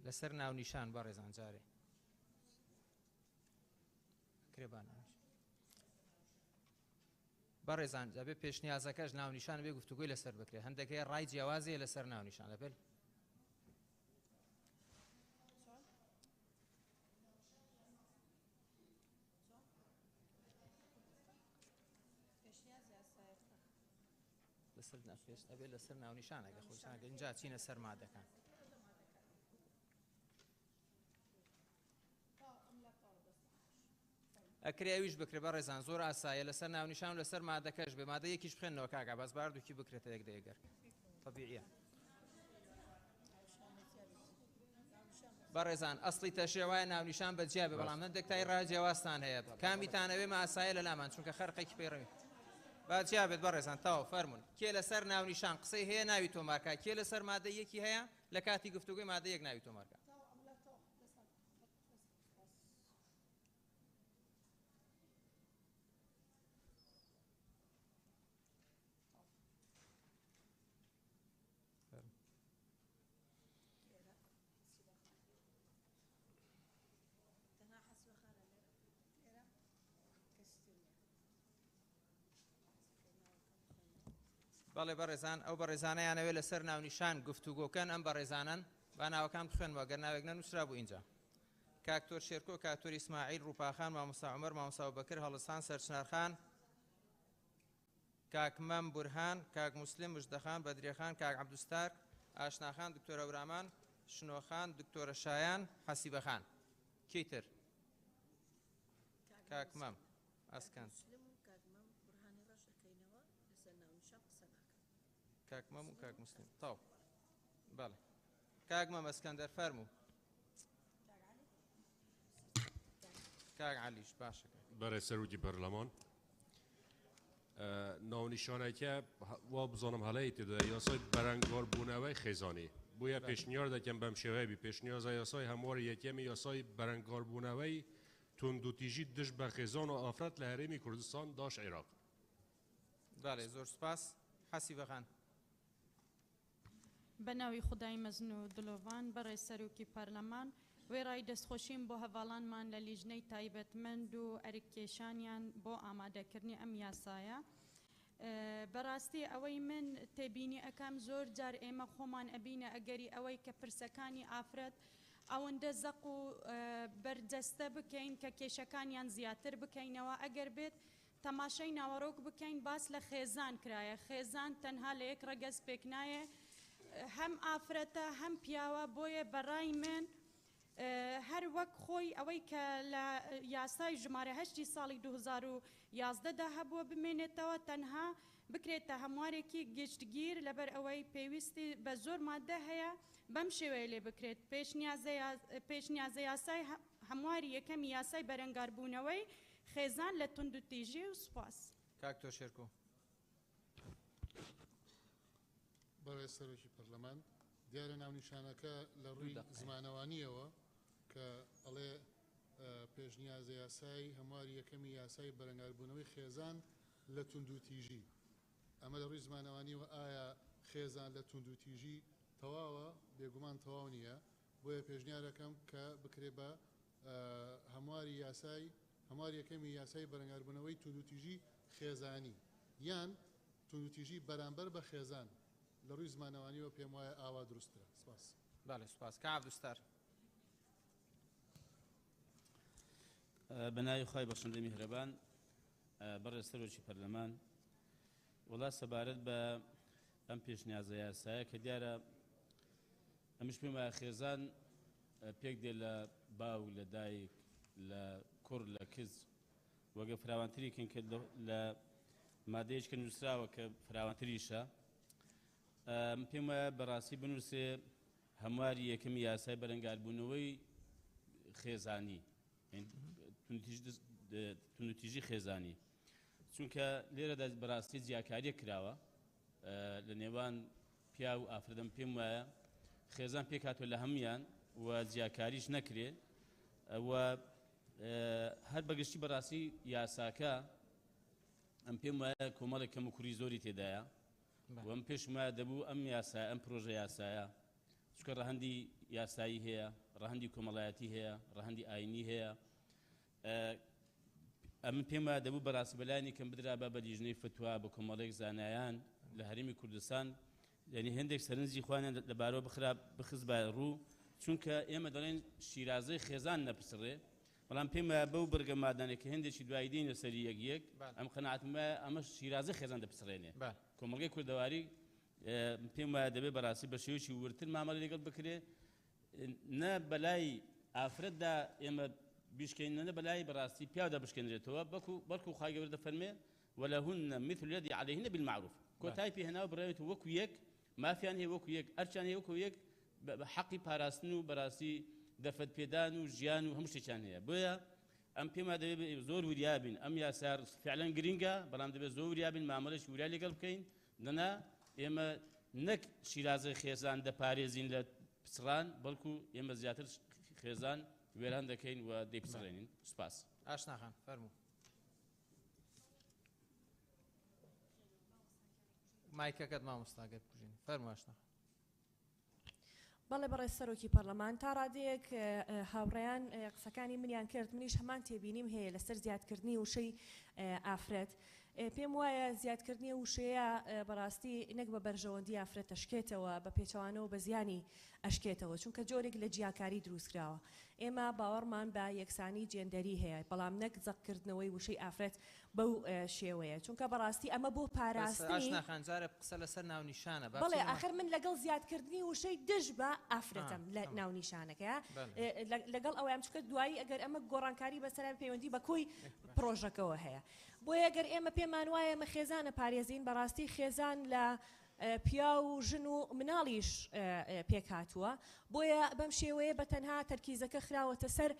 لەسەر ناونیشان بەڕێزان جارێ کرێ با ناونیشان بەڕێزان دەبێ پێشنیازەکەش ناونیشان بێ گفتوگۆی لەسەر بکرێت هەندێک هەیە ڕای جیاوازیە لەسەر ناونیشان دەبێت لەسەر ناپێش ئەبێ لەسەر ناونیشانەکە خۆشانەکە اینجا چینە سەر مادەکان. ئەکرێ ئەویش بکرێ بەڕێزان زۆر ئاسایە لەسەر ناونیشان و لەسەر مادەکەش بێ مادە یەکیش بخێنەوە کاک عەباس با هەردووکی بکرێتە یەک دەیەگەر طبیعیە. بەڕێزان ئەسڵی تەشێ وایە ناونیشان بە جیا بێ بەڵام هەندێک تای ڕای جیاوازتان هەیە کامیتان ئەوێ ماسایە لە لامان چونکە خەرقێکی پەیڕەوی با جیا بێت بەڕێزان تەواو فەرمونون کێ لەسەر ناونیشان قسەی هەیە ناوی تۆمارکە کێ لەسەر مادە یەکی هەیە لە کاتی گفتوگۆی مادە یەک ناوی تۆمارکە. بەڵێ بەڕێزان ئەو بەڕێزانەیانەوێ لەسەر ناونیشان گفتوگۆکەن ئەم بەڕێزانن با ناوەکان بخوێنمەوە گەر ناوێک نەنووسرابوو ئینجا کاکتۆر شێرکۆ کاکتۆر ئیسماعیل ڕووپاخان مامۆستا عومەر مامۆستا ئەبوبەکر هەڵستان سەرچنارخان کاک مەم بورهان کاک موسلیم مژدەخان بەدرێخان کاک عەبدولستار ئاشناخان دکتۆر هەورامان شنۆخان دکتۆرە شایان حەسیبەخان کێی تر کاک مەم ئەسکەند کاک مەم و کاک موسلیم تاو بەڵێ کاک مەم ئەسکەندەر فەرموو کاک عەلیش باشە بەڕێز سەرۆکی پەرلەمان ناونیشانەکە وا بزانم هەڵەی تێدا یاسای بەرەنگاربوونەوەی خێزانی بۆیە پێشنیار دەکەم بەم شێوەیە بی پێشنیازە یاسای هەمواری یەکەمی یاسای بەرەنگاربوونەوەی توندوتیژی دژ بە خێزان و ئافرەت لە هەرێمی کوردستان داش عێراق. بەڵێ زۆر سوپاس حەسیبە خان. بە ناوی خودای مەزن و دلۆڤان، بەڕێز سەرۆکی پەرلەمان، وێڕای دەستخۆشیم بۆ هەڤاڵانمان لە لیژنەی تایبەتمەند و ئەرککێشانیان بۆ ئامادەکردنی ئەم یاسایە، بەڕاستی ئەوەی من تێبینی ئەکەم زۆر جار ئێمە خۆمان ئەبینە ئەگەری ئەوەی کە پرسەکانی ئافرەت ئەوەندە زەق و بەرجەستە بکەین کە کێشەکانیان زیاتر بکەینەوە، ئەگەر بێت تەماشای ناوەڕۆک بکەین باس لە خێزان کرایە، خێزان تەنها لە یەک ڕەگەز پێکنایێ هەم ئافرەتە هەم پیاوە، بۆیە بەڕای من هەر وەک خۆی ئەوەی کە لە یاسای ژمارە هەشتی ساڵی 2011 دا هەبووە بمێنێتەوە تەنها بکرێتە هەموارێکی گشتگیر لەبەر ئەوەی پێویستی بە زۆر مادە هەیە بەم شێوەیە لێ بکرێت پێشنیازە یاسای هەمواری یەکەمی یاسای بەرەنگاربوونەوەی خێزان لە توندوتیژی و سوپاس. کاک تۆ شێرکۆ. بەڕێز سەرۆکی پەرلەمان، دیارە ناونیشانەکە لە ڕووی زمانەوانییەوە کە ئەڵێ پێشنیازە یاسای هەمواری یەکەمی یاسای بەرەنگاربوونەوەی خێزان لە توندوتیژی، ئەمە لە ڕووی زمانەوانییەوە ئایا خێزان لە توندوتیژی تەواوە؟ بێگومان تەواو نییە، بۆیە پێشنیارەکەم کە بکرێ بە هەمواری یاسای هەمواری یەکەمی یاسای بەرەنگاربوونەوەی توندوتیژی خێزانی یان توندوتیژی بەرامبەر بە خێزان لە ڕووی زمانەوانیەوە پێم وایە ئاوا دروستترە. سپاس. بەڵێ سوپاس. کاک عەبدولستار. بە ناوی خوای بەخشندەی میهرەبان. بەڕێز سەرۆکی پەرلەمان، وەڵا سەبارەت بە ئەم پێشنیازە یاسایە کە دیارە ئەمش پێم وایە خێزان پێک دێ لە باوک، لە دایک، لە کوڕ، لە کچ، وەگە فراوانتری کەن کە لە مادەیەک کە نووسراوە کە فراوانتریشە، پێم وایە بەڕاستی بنووسێ هەمواری یەکەمی یاسای بەرەنگاربوونەوەی خێزانی، توندوتیژی خێزانی. چونکە لێرەدا بەڕاستی جیاکاریەک کراوە لە نێوان پیاو و ئافرەتم پێم وایە خێزان پێکهاتوە لە هەمویان و جیاکاریش نەکرێ و هەر بەگشتی بەڕاستی یاساکە ئەم پێم وایە کۆمەڵێک کەم و کوری زۆری تێدایە و ئەم پێشم وایە دەبوو ئەم یاسا ئەم پرۆژە یاسایە چونکە ڕەهەندی یاسایی هەیە ڕەهەندی کۆمەڵایەتی هەیە ڕەهەندی ئاینی هەیە ئەمن پێم وایە دەبوو بەڕاستی بەلایەنی کەم بدرابا بە لیژنەی فتوا بە کۆمەڵێک زانایان لە هەرێمی کوردستان یعنی هێندێک سەرنجی خوانیان لەبارەوە بخرا بخستبایە ڕوو چونکە ئێمە دەڵێن شیرازەی خێزان نەپچڕێ بەڵام پێم وایە بەو بڕگە مادانێک کە هێندێکی دوایی دێینە سەری یەک یەک ئەم قەناعەتم وایە ئەمە شیرازەی خێزان دەپچڕێنێ کۆمەڵگەی کوردەواری پێم وایە دەبێت بەڕاستی بە شێوەیەکی وردتر مامەڵەی لەگەڵ بکرێ نە بەلای ئافرەتدا ئێمە بیشکێنین نە بەلای بەڕاستی پیاودا بشکێنرێتەوە بەڵکو بەڵکو خوای گەورە دەفەرمێ ولهن مثل الذي عليهن بالمعروف کۆتای پێهێناوە بڕێت وەکو یەک مافیان هەیە وەکو یەک ئەرچیان هەیە وەکو یەک بە حەقی پاراستن و بەڕاستی دەرفەت پێدان و ژیان و هەموو شتێکیان هەیە بۆیە ئەم پێما دەبێت زۆر وریا بین ئەم یاسا فعلا گرنگە بەڵام دەبێت زۆر وریا بین مامەڵێکی وریا لەگەڵ بکەین دەنا ئێمە نەک شیرازەی خێزان دەپارێزین لە پچڕان بەڵکو ئێمە زیاتر خێزان وێران دەکەین و دەیپچڕێنین. سوپاس. ئاشنا خان فەرموو. مایکەکەت مامۆستا گەر بکوژێنی. فەرموو ئاشنا خان. بەڵێ بەڕێز سەرۆکی پەرلەمان، تا ڕادەیەک هاوڕێیان قسەکانی منیان کرد، منیش هەمان تێبینیم هەیە لەسەر زیادکردنی وشەی ئافرەت. پێم وایە زیادکردنی ئەو وشەیە بەڕاستی نەک بە بەرژەوەندی ئافرەت ئەشکێتەوە، بە پێچەوانەوە بە زیانی ئەشکێتەوە، چونکە جۆرێک لە جیاکاری دروستکراوە. ئێمە باوەڕمان بە یەکسانی جێندەری هەیە، بەڵام نەک زەقکردنەوەی وشەی ئافرەت بەو شێوەیە چونکە بەڕاستی ئەمە بۆ بەس پاراستنی. ئاشنا خان جارێ قسە لەسەر ناونیشانە با بەڵێ بچینە ئاخر من لەگەڵ زیادکردنی وشەی دژ بە ئافرەتم لە تەمام. ناونیشانەکەیا بەڵێ. لەگەڵ ئەوەیام چونکە دوایی ئەگەر ئەمە گۆڕانکاری بەسەرا پەیوەندی بە کۆی پڕۆژەکەوە هەیە بۆیە گەر ئێمە پێمان وایە ئێمە خێزان ئەپارێزین بەڕاستی خێزان لە پیاو و ژن و مناڵیش پێکهاتووە، بۆیە بەم شێوەیە بە تەنها تەرکیزەکە خراوەتە سەر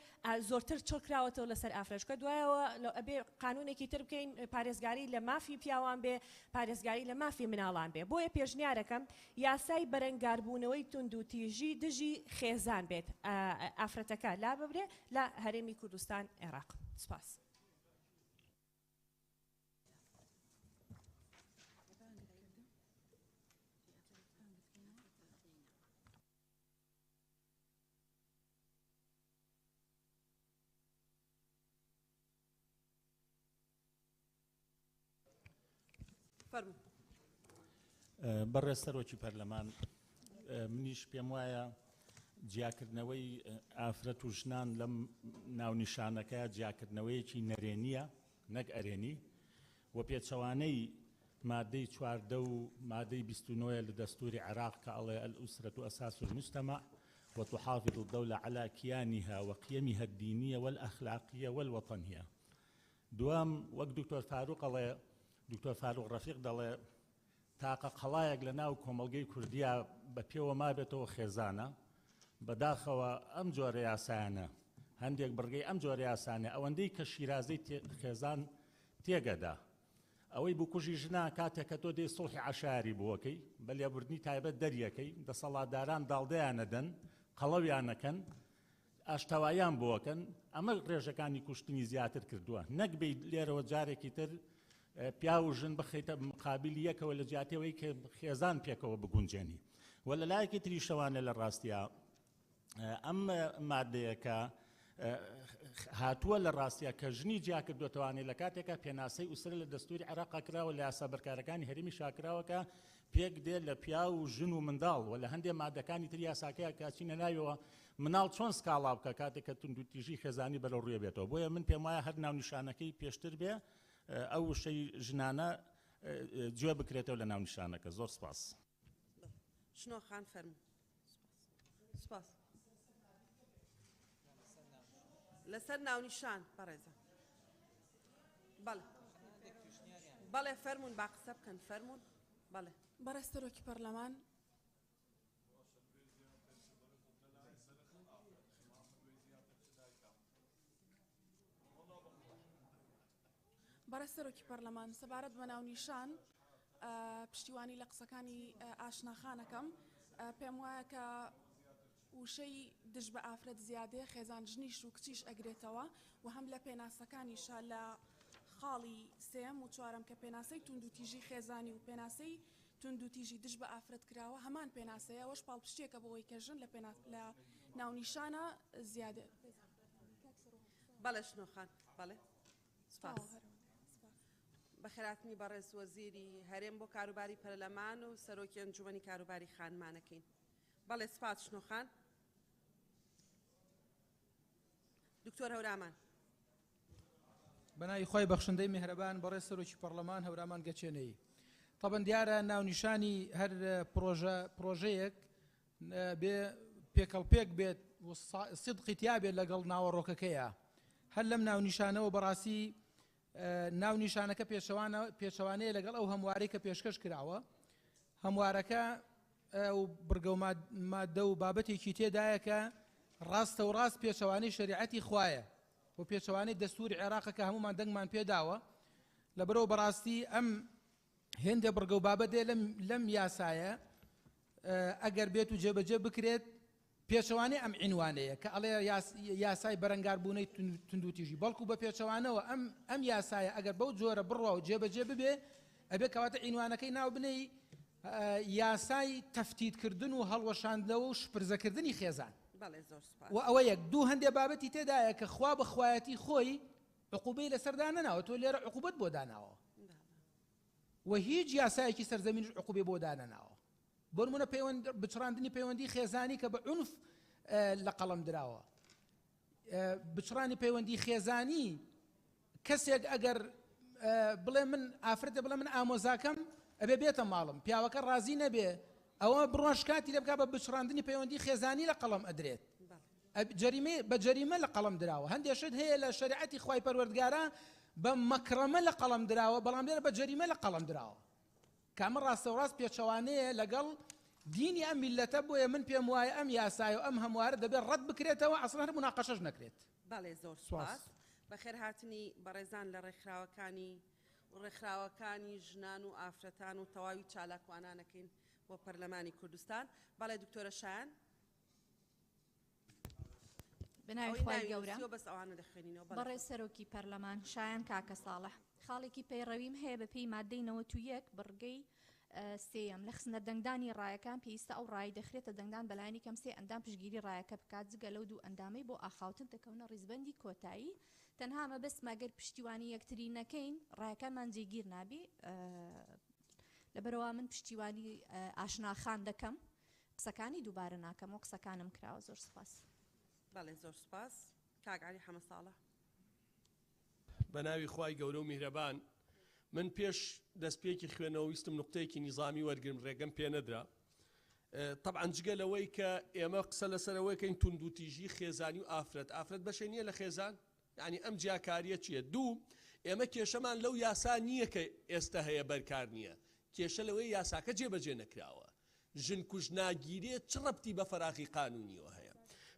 زۆرتر چڕ کراوەتەوە لەسەر ئافرەت، چونکە دوایەوە ئەبێ قانونێکی تر بکەین پارێزگاری لە مافی پیاوان بێ، پارێزگاری لە مافی مناڵان بێ، بۆیە پێشنیارەکەم یاسای بەرەنگاربوونەوەی توندوتیژی دژی خێزان بێت، ئافرەتەکە لاببرێ لە هەرێمی کوردستان عێراق. سوپاس. بەڕێز سەرۆکی پەرلەمان، منیش پێم وایە جیاکردنەوەی ئافرەت و ژنان لەم ناونیشانەکە جیاکردنەوەیەکی نەرێنییە نەک ئەرێنی و پێچەوانەی مادەی 14 و مادەی 29 لە دەستوری عێراق کە ئەڵێ الأسرة أساس المجتمع وتحافظ الدولة على كيانها وقيمها الدينية والأخلاقية والوطنية. دووەم وەک دکتۆر فاروق ئەڵێ، دکتۆر فاروق ڕەفیق دەڵێ تاقە قەڵایەک لە ناو کۆمەڵگەی کوردیا بە پێوە مابێتەوە خێزانە، بەداخەوە ئەم جۆرە یاسایانە هەندێک بڕگەی ئەم جۆرە یاسانە ئەوەندەی کە شیرازەی خێزان تێگەدا ئەوەی بکوژی ژنە کاتێک کە تۆ دێی سوڵحی عەشایەری بۆکەی بە لێبوردنی تایبەت دەریەکەی دەسەڵاتداران داڵدەیانەدەن قەڵەویانەکەن ئاشتەواییان بۆکەن ئەمە ڕێژەکانی کوشتنی زیاتر کردووە نەک بێیت لێرەوە جارێکی تر پیاو و ژن بخەیتە مقابلی یەکەوە لە جیاتیەوەی کە خێزان پێکەوە بگونجێنی و لە لایەکی تریشەوانە لە ڕاستیا ئەم مادەیە کە هاتووە لە ڕاستیا کە ژنی جیاکردوەتەوانێ لە کاتێکا پێناسەی ئوسرە لە دەستوری عێراقا کراوە لە یاسا بەرکارەکانی هەرێمی شاکراوەکە پێک دێ لە پیاو و ژن و منداڵ و لە هەندێ مادەکانی تر یاساکەیە کە ئەچینە ناویەوە مناڵ چۆن سکاڵا بکە کاتێک کە توندوتیژی خێزانی بەرەو ڕووێ بێتەوە بۆیە من پێم وایە هەر ناونیشانەکەی پێشتر بێ ئەو وشەی ژنانە جوێ بکرێتەوە لە ناونیشانەکە زۆر سپاس. شنۆ خان فەرموو. سپاس. لەسەر ناونیشان بەڕێزە. بەڵێ. بەڵێ فەرموون با قسە بکەن فەرموون. بەڵێ. بەڕێز سەرۆکی پەرلەمان، بەڕێز سەرۆکی پەرلەمان، سەبارەت بە ناونیشان پشتیوانی لە قسەکانی ئاشنا خان ئەکەم. پێم وایە کە وشەی دژ بە ئافرەت زیادەیە، خێزان ژنیش و کچیش ئەگرێتەوە و هەم لە پێناسەکانیشا لە خاڵی سێیەم و چوارەم کە پێناسەی توندوتیژی خێزانی و پێناسەی توندوتیژی دژ بە ئافرەت کراوە هەمان پێناسەیە، ئەوەش پاڵپشتییەکە بۆ ئەوەی کە ژن لە لە ناونیشانە زیادە. بەڵێ شنۆ خان، بەڵێ. سپاس. بەخێرهاتنی بەڕێز وەزیری هەرێم بۆ کاروباری پەرلەمان و سەرۆکی ئەنجومەنی کاروباری خانمانەکەین. بەڵێ سپاس شنۆ خان. دکتۆر هەورامان. بەناوی خوای بەخشندەی میهرەبان بەڕێز سەرۆکی پەڕلەمان هەورامان گەچێنەیی. تەبەن دیارە ناونیشانی هەر پرۆژە پرۆژەیەک بێ پێکەڵپێک بێت و سیدقی تیا بێت لەگەڵ ناوەڕۆکەکەیە. هەر لەم ناونیشانەوە بەڕاستی ناونیشانەکە پێچەوانە پێچەوانەیە لەگەڵ ئەو هەموارەی کە پێشکەش کراوە. هەموارەکە و بڕگە و مادە و بابەتێکی تێدایە کە ڕاستە و ڕاست پێچەوانەی شەریعەتی خوایە و پێچەوانەی دەستوری عێراقە کە هەمومان دەنگمان پێداوە. لەبەرەوە بەڕاستی ئەم هێندە بڕگە و بابەتێ لەم یاسایە ئەگەر بێت و جێبەجێ بکرێت پێچەوانەی ئەم عینوانەیە کە ئەڵێ یاسای بەرەنگاربوونەی توندوتیژی، بەڵکو بە پێچەوانەوە ئەم یاسایە ئەگەر بەو جۆرە بڕوا و جێبەجێ ببێ ئەبێ کەواتە عینوانەکەی ناو بنێی یاسای تەفتیتکردن و هەڵوەشاندنەوە و شپرزەکردنی خێزان. بەڵێ زۆر سوپاس. و ئەوە یەک دوو هەندێ بابەتی تێدایە کە خوا بە خوایەتی خۆی عقوبەی لەسەر دانەناوە، تۆ لێرە عقوبەت بۆ داناوە و هیچ یاسایەکی سەرزەمینیش عقوبەی بۆ دانەناوە. بۆ نمونە پەیوەند بچڕاندنی پەیوەندی خێزانی کە بە عونف لە قەڵەم دراوە، بچڕانی پەیوەندی خێزانی کەسێک ئەگەر بڵێ من ئافرەتێ بڵێ من ئامۆزاکەم ئەبێ بێتە ماڵم، پیاوەکە ڕازی نەبێ ئەوە بڕوا شکاتی لێ بکا بە بچڕاندنی پەیوەندی خێزانی لە قەڵەم ئەدرێت، جەریمە بە جەریمە لە قەڵەم دراوە. هەندێک شت هەیە لە شەریعەتی خوای پەروەردگارا بە مەکرەمە لە قەڵەم دراوە، بەڵام لێرە بە جەریمە لە قەڵەم دراوە کە ئەمە ڕاستەوڕاست پێچەوانەیە لەگەڵ دینی ئەم میللەتە. بۆیە من پێم وایە ئەم یاسایە و ئەم هەموارە دەبێت ڕەت بکرێتەوە، ئەسڵەن هەر موناقەشەش نەکرێت. بەڵێ زۆر سوپاس. بەخێرهاتنی بەڕێزان لە ڕێکخراوەکانی و ڕێکخراوەکانی ژنان و ئافرەتان و تەواوی چالاکوانانەکەین بۆ پەرلەمانی کوردستان. بەڵێ دکتۆرە شایان. بەناوی ئەوەی خوای ناوی گەورە. نووسیوە بەس ئەوانە دەخوێنینەوە. بەڵێ. بەڕێز سەرۆکی پەرلەمان شایان کاکە ساڵح، خاڵێکی پەیڕەویم هەیە بەپێی مادەی 91 بڕگەی سێیەم لە خستنە دەنگدانی ڕایەکان پێویستە ئەو ڕای دەخرێتە دەنگدان بەلایەنی کەم سێ ئەندام پشتگیری ڕایەکە بکات جگە لەو دوو ئەندامەی بۆ ئاخاوتن دەکەونە ڕیزبەندی کۆتایی تەنها مەبەستمە گەر پشتیوانی یەکتری نەکەین ڕایەکانمان جێگیر نابی لەبەرەوە من پشتیوانی ئاشناخان دەکەم قسەکانی دووبارە ناکەمەوە قسەکانم کراوە زۆر سپاس. بەڵێ زۆر سپاس کاک عەلی حەمە ساڵح. بەناوی خوای گەورە و میهرەبان من پێش دەستپێکی خوێنەوە ویستم نوقتەیەکی نیزامی وەرگرم ڕێگەم پێ نەدرا تەبعەن جگە لەوەی کە ئێمە قسە لەسەر ئەوەکەین توندوتیژی خێزانی و ئافرەت ئافرەت بەشێ نییە لە خێزان یعنی ئەم جیاکاریە چییە دوو ئێمە کێشەمان لەو یاسا نییە کە ئێستا هەیە بەرکار نییە کێشە لەوەی یاساکە جێبەجێ نەکراوە ژنکوژ ناگیرێت چ ڕەبتی بە فەراغی قانونیەوە هەیە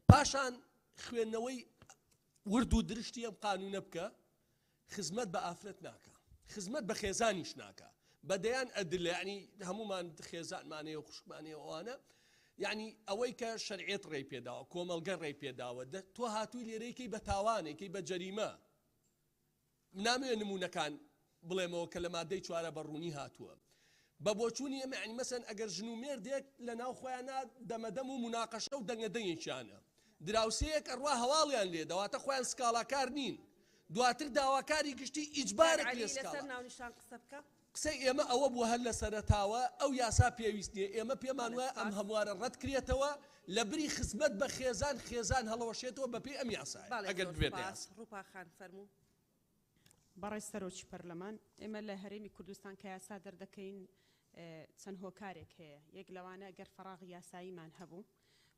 پاشان خوێندنەوەی ورد و درشتی ئەم قانونە بکە خزمەت بە ئافرەت ناکا خزمەت بە خێزانیش ناکا بە دەیان ئەدلە یعنی هەمومان خێزانمان هەیە و خوشکمان هەیە ئەوانە یعنی ئەوەی کە شەرعیەت ڕێی پێداوە کۆمەڵگە ڕێی پێداوە تۆ هاتووی لێرەیکەی بە تاوانێکی بە جەریمە نامەوێ نموونەکان بڵێمەوە کە لە مادەی چوارە بە ڕوونی هاتووە. بە بۆچوونی ئێمە یانی مەسەن ئەگەر ژن و مێردێک لە ناو خۆیانا دەمەدەم و موناقەشە و دەنگەدەنگێکیانە دراوسێیەک ئەڕوا هەواڵیان لێ دەواتە خۆیان سکاڵاکار نین دواتر داواکاری گشتی کاک ئیجبارەک عەلی لێ لەسەر سکاڵا ناونیشان قسە بکە. قسەی ئێمە ئەوە بووە هەر لە سەرەتاوە ئەو یاسا پێویست نییە، ئێمە پێمان بەڵێ وایە ئەم سوپاس. هەموارە ڕەت کرێتەوە، لە بری خزمەت بە خێزان، خێزان هەڵەوەشێتەوە بەپێی ئەم یاسایە بەڵێ ئەگەر زۆر ببێتە سوپاس. یاسا. ڕووپا خان فەرموو. بەڕێز سەرۆکی پەرلەمان، ئێمە لە هەرێمی کوردستان کە یاسا دەردەکەین چەند هۆکارێک هەیە، یەک لەوانە گەر فەراغی یاساییمان هەبوو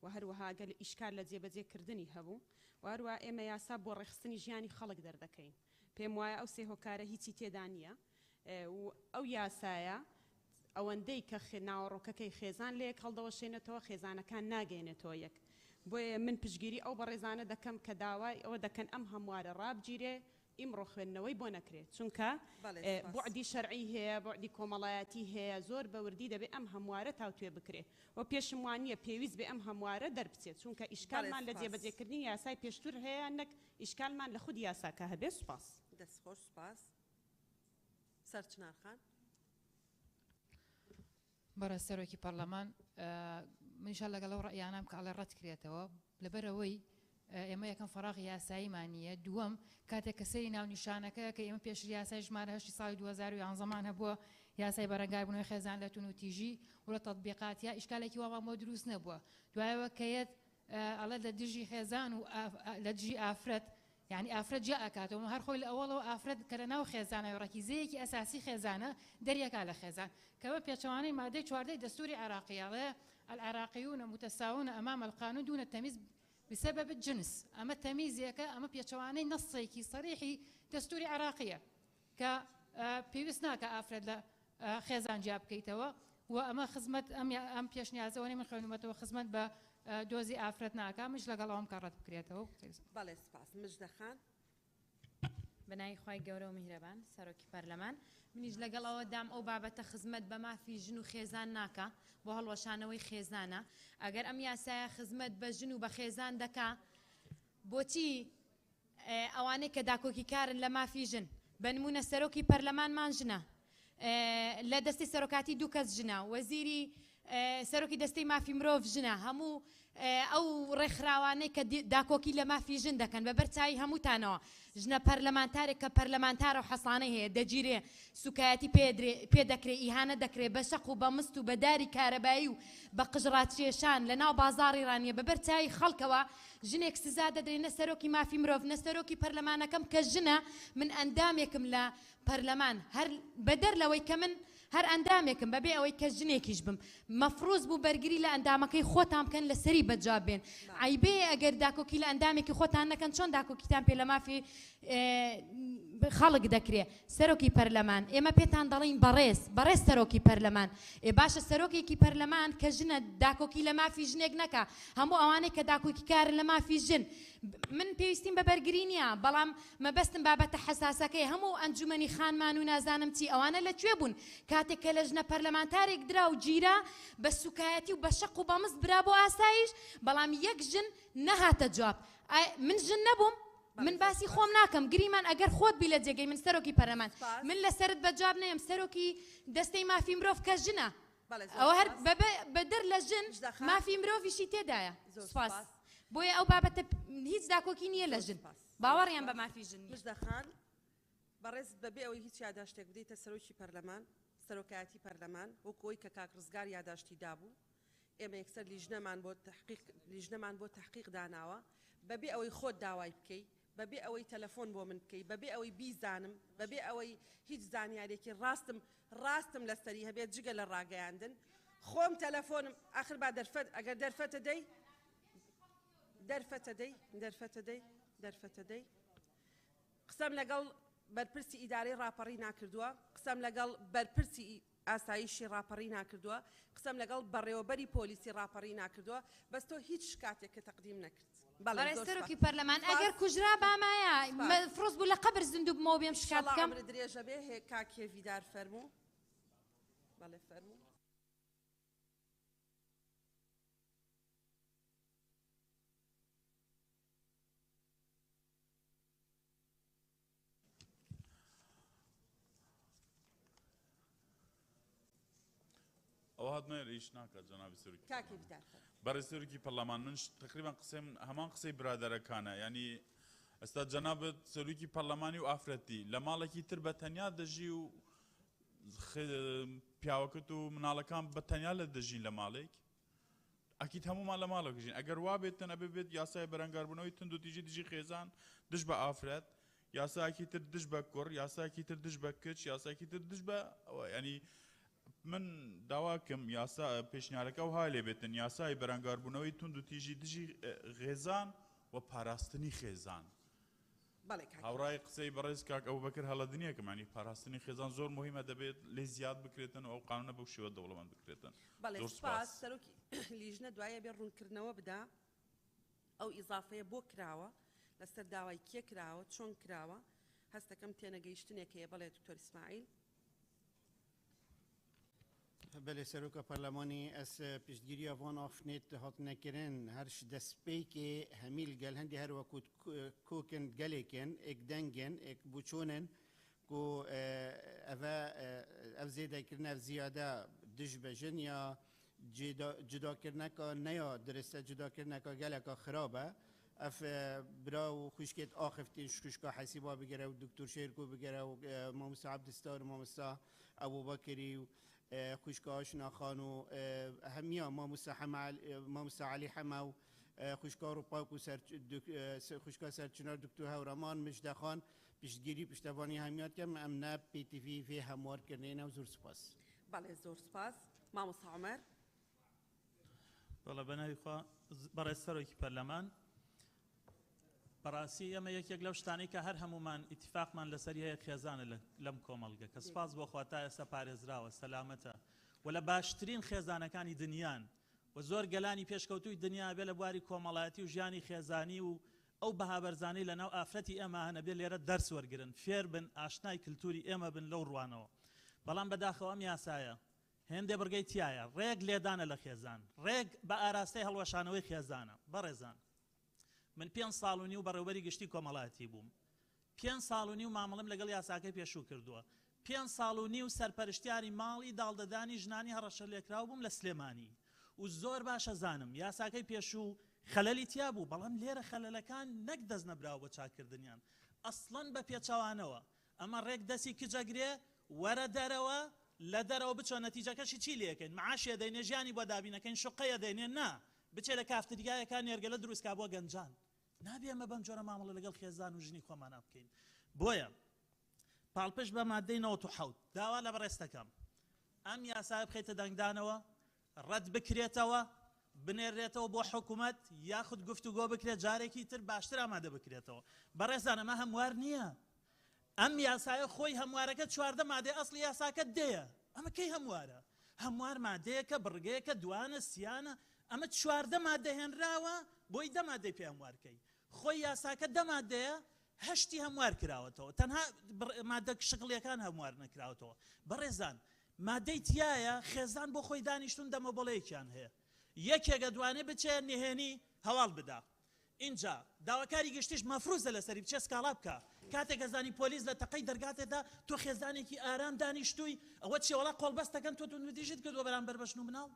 و هەروەها گەر ئیشکال لە جێبەجێ کردنی هەبوو و هەروەها ئێمە یاسا بۆ ڕێکخستنی ژیانی خەڵک دەردەکەین. پێم وایە ئەو سێ هۆکارە هیچی تێدا نییە و ئەو یاسایە ئەوەندەی کە ناوەڕۆکەکەی خێزان لەیەک هەڵدەوەشێنێتەوە خێزانەکان ناگەیەنێتەوە یەک. بۆیە من پشتگیری ئەو بەڕێزانە دەکەم کە داوای ئەوە دەکەن ئەم هەموارە ڕابگیرێ. ئیمڕۆ خوێندنەوەی بۆ نەکرێت چونکە بەڵێ سوپاس. بوعدی شەرعی هەیە بوعدی کۆمەڵایەتی هەیە زۆر بە وردی دەبێ ئەم هەموارە تاوتوێ بکرێ و پێشم وانییە پێویست بێ ئەم هەموارە دەربچێت چونکە بەڵێ ئیشکالمان لە سوپاس. جێبەجێکردنی یاسای پێشتر هەیە نەک ئیشکالمان لە خودی یاساکە هەبێ سوپاس. دەست خۆش سوپاس. سەرچنار خان. بەڕێز سەرۆکی پەڕلەمان منیش هەر لەگەڵ ئەو ڕەئیانەم کە ئەڵێ ڕەت کرێتەوە لەبەرئەوەی ئێمە یەکەم فەراغی یاساییمان نییە دووەم کاتێک کە سەیری ناونیشانەکە کە ئێمە پێشتر یاسای ژمارە هەشتی ساڵی 2011 مان هەبووە یاسای بەرەنگاربوونەوەی خێزان لە توندوتیژی و لە تەطبیقات یا ئیشکالێکی وامان بۆ دروست نەبووە دوایەوە کە یەت ئەڵێ لە دژی خێزان و لە دژی ئافرەت یانی ئافرەت جیا ئەکاتەوە هەر خۆی لە ئەوەڵەوە ئافرەت کە لە ناو خێزانە ڕەکیزەیەکی ئەساسی خێزانە دەریەکا لە خێزان کە بە پێچەوانەی مادەی چواردەی دەستوری عێراقی ئەڵێ العراقیون متساوون امام القانون دون التمييز بسبب الجنس ئەمە تەمیزێکە ئەمە پێچەوانەی نەصێکی صریحی دەستوری عێراقیە کە پێویست ناکە ئافرەت لە خێزان جیا بکەیتەوە و ئەمە خزمەت ئەم ئەم پێشنیازەوە من خوێنومەتەوە خزمەت بە دۆزی ئافرەت ناکا منیش لەگەڵ ئەوەم کە ڕەت بکرێتەوە. بەڵێ سوپاس. مژدە خان. بەناوی خوای گەورە و میهرەبان سەرۆکی پەرلەمان منیش لەگەڵ ئەوە دام ئەو بابەتە خزمەت بە مافی ژن و خێزان ناکا بۆ هەڵوەشانەوەی خێزانە ئەگەر ئەم یاسایە خزمەت بە ژن و بە خێزان دەکا بۆچی ئەوانەی کە داکۆکیکارن لە مافی ژن، بە نموونە سەرۆکی پەرلەمانمان ژنە، لە دەستەی سەرۆکاتی دوو کەس ژنە، وەزیری سەرۆکی دەستەی مافی مرۆڤ ژنە، هەموو ئەو ڕێکخراوانەی کە داکۆکی لە مافی ژن دەکەن بە بەر چاوی هەمووتانەوە ژنە پەرلەمانتارێک کە پەرلەمانتارە و حەسانەی هەیە دەگیرێ، سوکایەتی پێ دەکرێ، ئیهانە دەکرێ، بە شەق و بە مست و بە داری کارەبایی و بە قژڕاکێشان لە ناو بازاڕی ڕانیە بە بەر چاوی خەڵکەوە ژنێک سزا دەدرێ نە سەرۆکی مافی مرۆڤ نە سەرۆکی پەرلەمانەکەم کە ژنە من ئەندامێکم لە پەرلەمان هەر بەدەر لەوەی کە من هەر ئەندامێکم بەبێ ئەوەی کە ژنێکیش بم مەفروز بوو بەرگری لە ئەندامەکەی خۆتان بکەن لەسەری بەجواب بێن عەیبەیە ئەگەر داکۆکی لە ئەندامێکی خۆتان نەکەن چۆن داکۆکیتان پێ لە مافی خەڵک دەکرێ سەرۆکی پەرلەمان ئێمە پێتان دەڵێین بەڕێز بەڕێز سەرۆکی پەرلەمان ئێ باشە سەرۆکێکی پەرلەمان کە ژنە داکۆکی لە مافی ژنێک نەکا هەموو ئەوانەی کە داکۆکیکارن لە مافی ژن من پێویستیم بە بەرگری نییە بەڵام مەبەستم بابەتە حەساسەکەی هەموو ئەنجومەنی خانمان و نازانم چی ئەوانە لە کوێ بوون کاتێک کە لە ژنە پەرلەمانتارێک درا و گیرا بە سوکایەتی و بە شەق و بە مست برا بۆ ئاسایش بەڵام یەک ژن نەهاتە جواب من ژن نەبووم من باسی خۆم ناکەم گریمان ئەگەر خۆت بی لە جێگەی من سەرۆکی پەرلەمان من لەسەرت بە جواب نەیەم سەرۆکی دەستەی مافی مرۆڤ کە ژنە ئەوە هەر بەدەر لە ژن مافی مرۆڤیشی تێدایە سوپاس بۆیە ئەو بابەتە هیچ داکۆکی نییە لە ژن باوەڕیان بە مافی ژن نییە. مژدە خان بەڕێزت بەبێ ئەوەی هیچ یاداشتێک بدەیتە سەرۆکی پەرلەمان سەرۆکایەتی پەرلەمان وەکو ئەوەی کە کاک ڕزگار یاداشتی دابوو ئێمە یەکسەر لیژنەمان بۆ تەحقیق لیژنەمان بۆ تەحقیق داناوە بەبێ ئەوەی خۆت داوای بکەی بەبێ ئەوەی تەلەفۆن بۆ من بکەی بەبێ ئەوەی بیزانم بەبێ ئەوەی هیچ زانیارێکی ڕاستم ڕاستم لەسەری هەبێت جگە لە ڕاگەیاندن خۆم تەلەفۆنم ئاخر با دەرفەت ئەگەر دەرفەتە دەی دەرفەتە دەی دەرفەتە دەی دەرفەتە دەی قسەم لەگەڵ بەرپرسی ئیدارەی ڕاپەڕی ناکردووە قسەم لەگەڵ بەرپرسی ئاسایشی ڕاپەڕینا کردووە، قسەم لەگەڵ بەڕێوەبەری پۆلیسی ڕاپەڕینا کردووە، بەس تۆ هیچ شکاتێکت تەقدیم نەکرد. بەڵێ بەڕێز زۆر سەرۆکی سوپاس. پەرلەمان سوپاس. ئەگەر کوژرا بامایە سوپاس. مەفروز بوو لە قەبر زیندوو بمەوە بێم شکات ئیشەڵا بکەم. عومرت درێژە بێ هێ کاک هێڤیدار فەرموو. بەڵێ فەرموو. ئەوە هات نەیەر ئیش ناکات جەنابی سەرۆکی کاک پەرلەمان. هێڤیدار فەرموو. بەڕێز سەرۆکی پەرلەمان منش تقریبا قسەی من هەمان قسەی برادەرەکانە یعنی ئێستا جەنابت سەرۆکی پەرلەمانی و ئافرەتی لە ماڵێکی تر بە تەنیا دەژی و پیاوەکەت و مناڵەکان بە تەنیا لە دەژین لە ماڵێک ئەکید هەموومان لە ماڵێک ژین ئەگەر وا بێتن ئەبێ بێت یاسای بەرەنگاربوونەوەی توندوتیژی دژی خێزان دژ بە ئافرەت یاسایەکی تر دژ بە کوڕ یاسایەکی تر دژ بە کچ یاسایەکی تر دژ بە ئەوە ینی من داواکەم یاسا پێشنیارەکە و ها لێ بێتن یاسای بەرەنگاربوونەوەی توند و تیژی دژی غێزان و پاراستنی خێزان بەڵێ کاک هاوڕای قسەی بەڕێز کاک ئەبوبەکر هەڵەدنیەکەم یانی پاراستنی خێزان زۆر موهیمە دەبێت لێی زیاد بکرێتن و ئەو قانونە بەو شێوە دەوڵەمەند بکرێتن بەڵێ زۆر سوپاس سوپاس. سەرۆکی لیژنە دوایە بێ ڕوونکردنەوە بدا ئەو ئیزافەیە بۆ کراوە لەسەر داوای کێ کراوە چۆن کراوە. هەستەکەم تێنەگەیشتنێک هەیە. بەڵێ دکتۆر ئیسماعیل. بەلێ سەرۆکە پەرلەمانی ئەس پشتگیریە ڤان ئافنێت هاتنە کرن هەرش دەسپێکێ هەمیل گەل هەندی هەر وەکوت کۆکن گەلێکن ئێک دەنگن ئێک بوچۆنن کو ئەڤە ئەv زێدەکردن ئەv زیادە دژ بە ژن یا جوداکردنەکە نەیا درستە جوداکردنەکە گەلەکە خرابە ئەف برا و خوشکێت ئاخفتین شکشکا حەسیبا بگەرە و دکتۆر شێرکۆ بگەرە و مامۆستا عەبدستار و مامۆستا ئەبوبەکری و خوشکا ئاشنا خان و هەمیا مامۆستا حەمە مامۆستا عەلی حەمە و خوشکا ڕوپاک و خوشکا سەرچنار دکتۆر هەورامان مژدەخان پشتگیری پشتەوانی هەمیات کەم ئەم نە پێتیڤی vê هەموارکردنێنە و زۆر سوپاس. بەڵێ زۆر سوپاس مامۆستا عومەر. بەڵێ بەناوی خوا بەڕێز سەرۆکی پەرلەمان بەڕاستی ئێمە یەکێک لەو شتانەی کە هەر هەمومان ئیتفاقمان لەسەری هەیە خێزانە لەم کۆمەڵگە کە سپاس بۆ خوا تا ئێستا پارێزراوە سەلامەتە و لە باشترین خێزانەکانی دنیان و زۆر گەلانی پێشکەوتووی دنیا بێ لە بواری کۆمەڵایەتی و ژیانی خێزانی و ئەو بەها بەرزانەی لە ناو ئافرەتی ئێمە هەنە بێ لێرە دەرس وەرگرن فێر بن ئاشنای کلتوری ئێمە بن لەو ڕوانەوە بەڵام بەداخەوە ئەم یاسایە هێندێ بڕگەی تیایە ڕێک لێدانە لە خێزان ڕێک بە ئاراستەی هەڵوەشانەوەی خێزانە. بەڕێزان من پێنج ساڵ و نیو بەڕێوبەری گشتی کۆمەڵایەتی بووم پێنج ساڵ و نیو مامەڵەم لەگەڵ یاساکەی پێشوو کردووە پێنج ساڵ و نیو سەرپەرشتیاری ماڵی داڵدەدانی ژنانی هەڕەشەلێکراو بووم لە سلێمانی و زۆر باش ئەزانم یاساکەی پێشوو خەلەلی تیا بوو بەڵام لێرە خەلەلەکان نەک دەست نەبراوە بۆ چاککردنیان ئەسڵەن بە پێچەوانەوە ئەمە ڕێک دەسی کچ ئەگرێ وەرە دەرەوە لە دەرەوە بچۆ نەتیجەکەشی چی لێکەین معاشی ئەدەینێ ژیانی بۆ دابینەکەین شوقەی ئەدەینێ نا بچێ لە کافتریایەکا نێرگەلە دروست کا بۆ گەنجان نابێ ئێمە بەم جۆرە مامەڵە لەگەڵ خێزان و ژنی خۆمانا بکەین بۆیە پاڵپشت بە مادەی 97 داوا لە بەڕێزتەکەم ئەم یاسایە بخەیتە دەنگدانەوە ڕەت بکرێتەوە بنێرێتەوە بۆ حکوومەت یاخود گفتوگۆ بکرێت جارێکی تر باشتر ئامادە بکرێتەوە بەڕێزان ئەمە هەموار نییە ئەم یاسایە خۆی هەموارەکە 14 مادەی ئەسڵی یاساکە دەیە ئەمە کەی هەموارە هەموار مادەیەکە بڕگەیەکە دوانە سیانە ئەمە 14 مادە هێنراوە بۆی دە مادەی پێ هەموارکەی خۆی یاساکە دە مادەیە هەشتی هەموار کراوەتەوە تەنها مادە شکڵیەکان هەموار نەکراوەتەوە بەڕێزان مادەی تیایە خێزان بۆ خۆی دانیشتون دەمەبڵەیەکیان هەیە یەکێک ئەدوانێ بچێ نهێنی هەواڵ بدا ئینجا داواکاری گشتیش مەفروزە لەسەری بچێ سکاڵا بکا کاتێک ئەزانی پۆلیس لە تەقەی دەرگاتێدا تۆ خێزانێکی ئارام دانیشتووی ئەوە چیە وەڵا قۆڵبەست دەکەن تۆ توندوتیژیت کردووە بەرامبەر بە ژن و مناڵ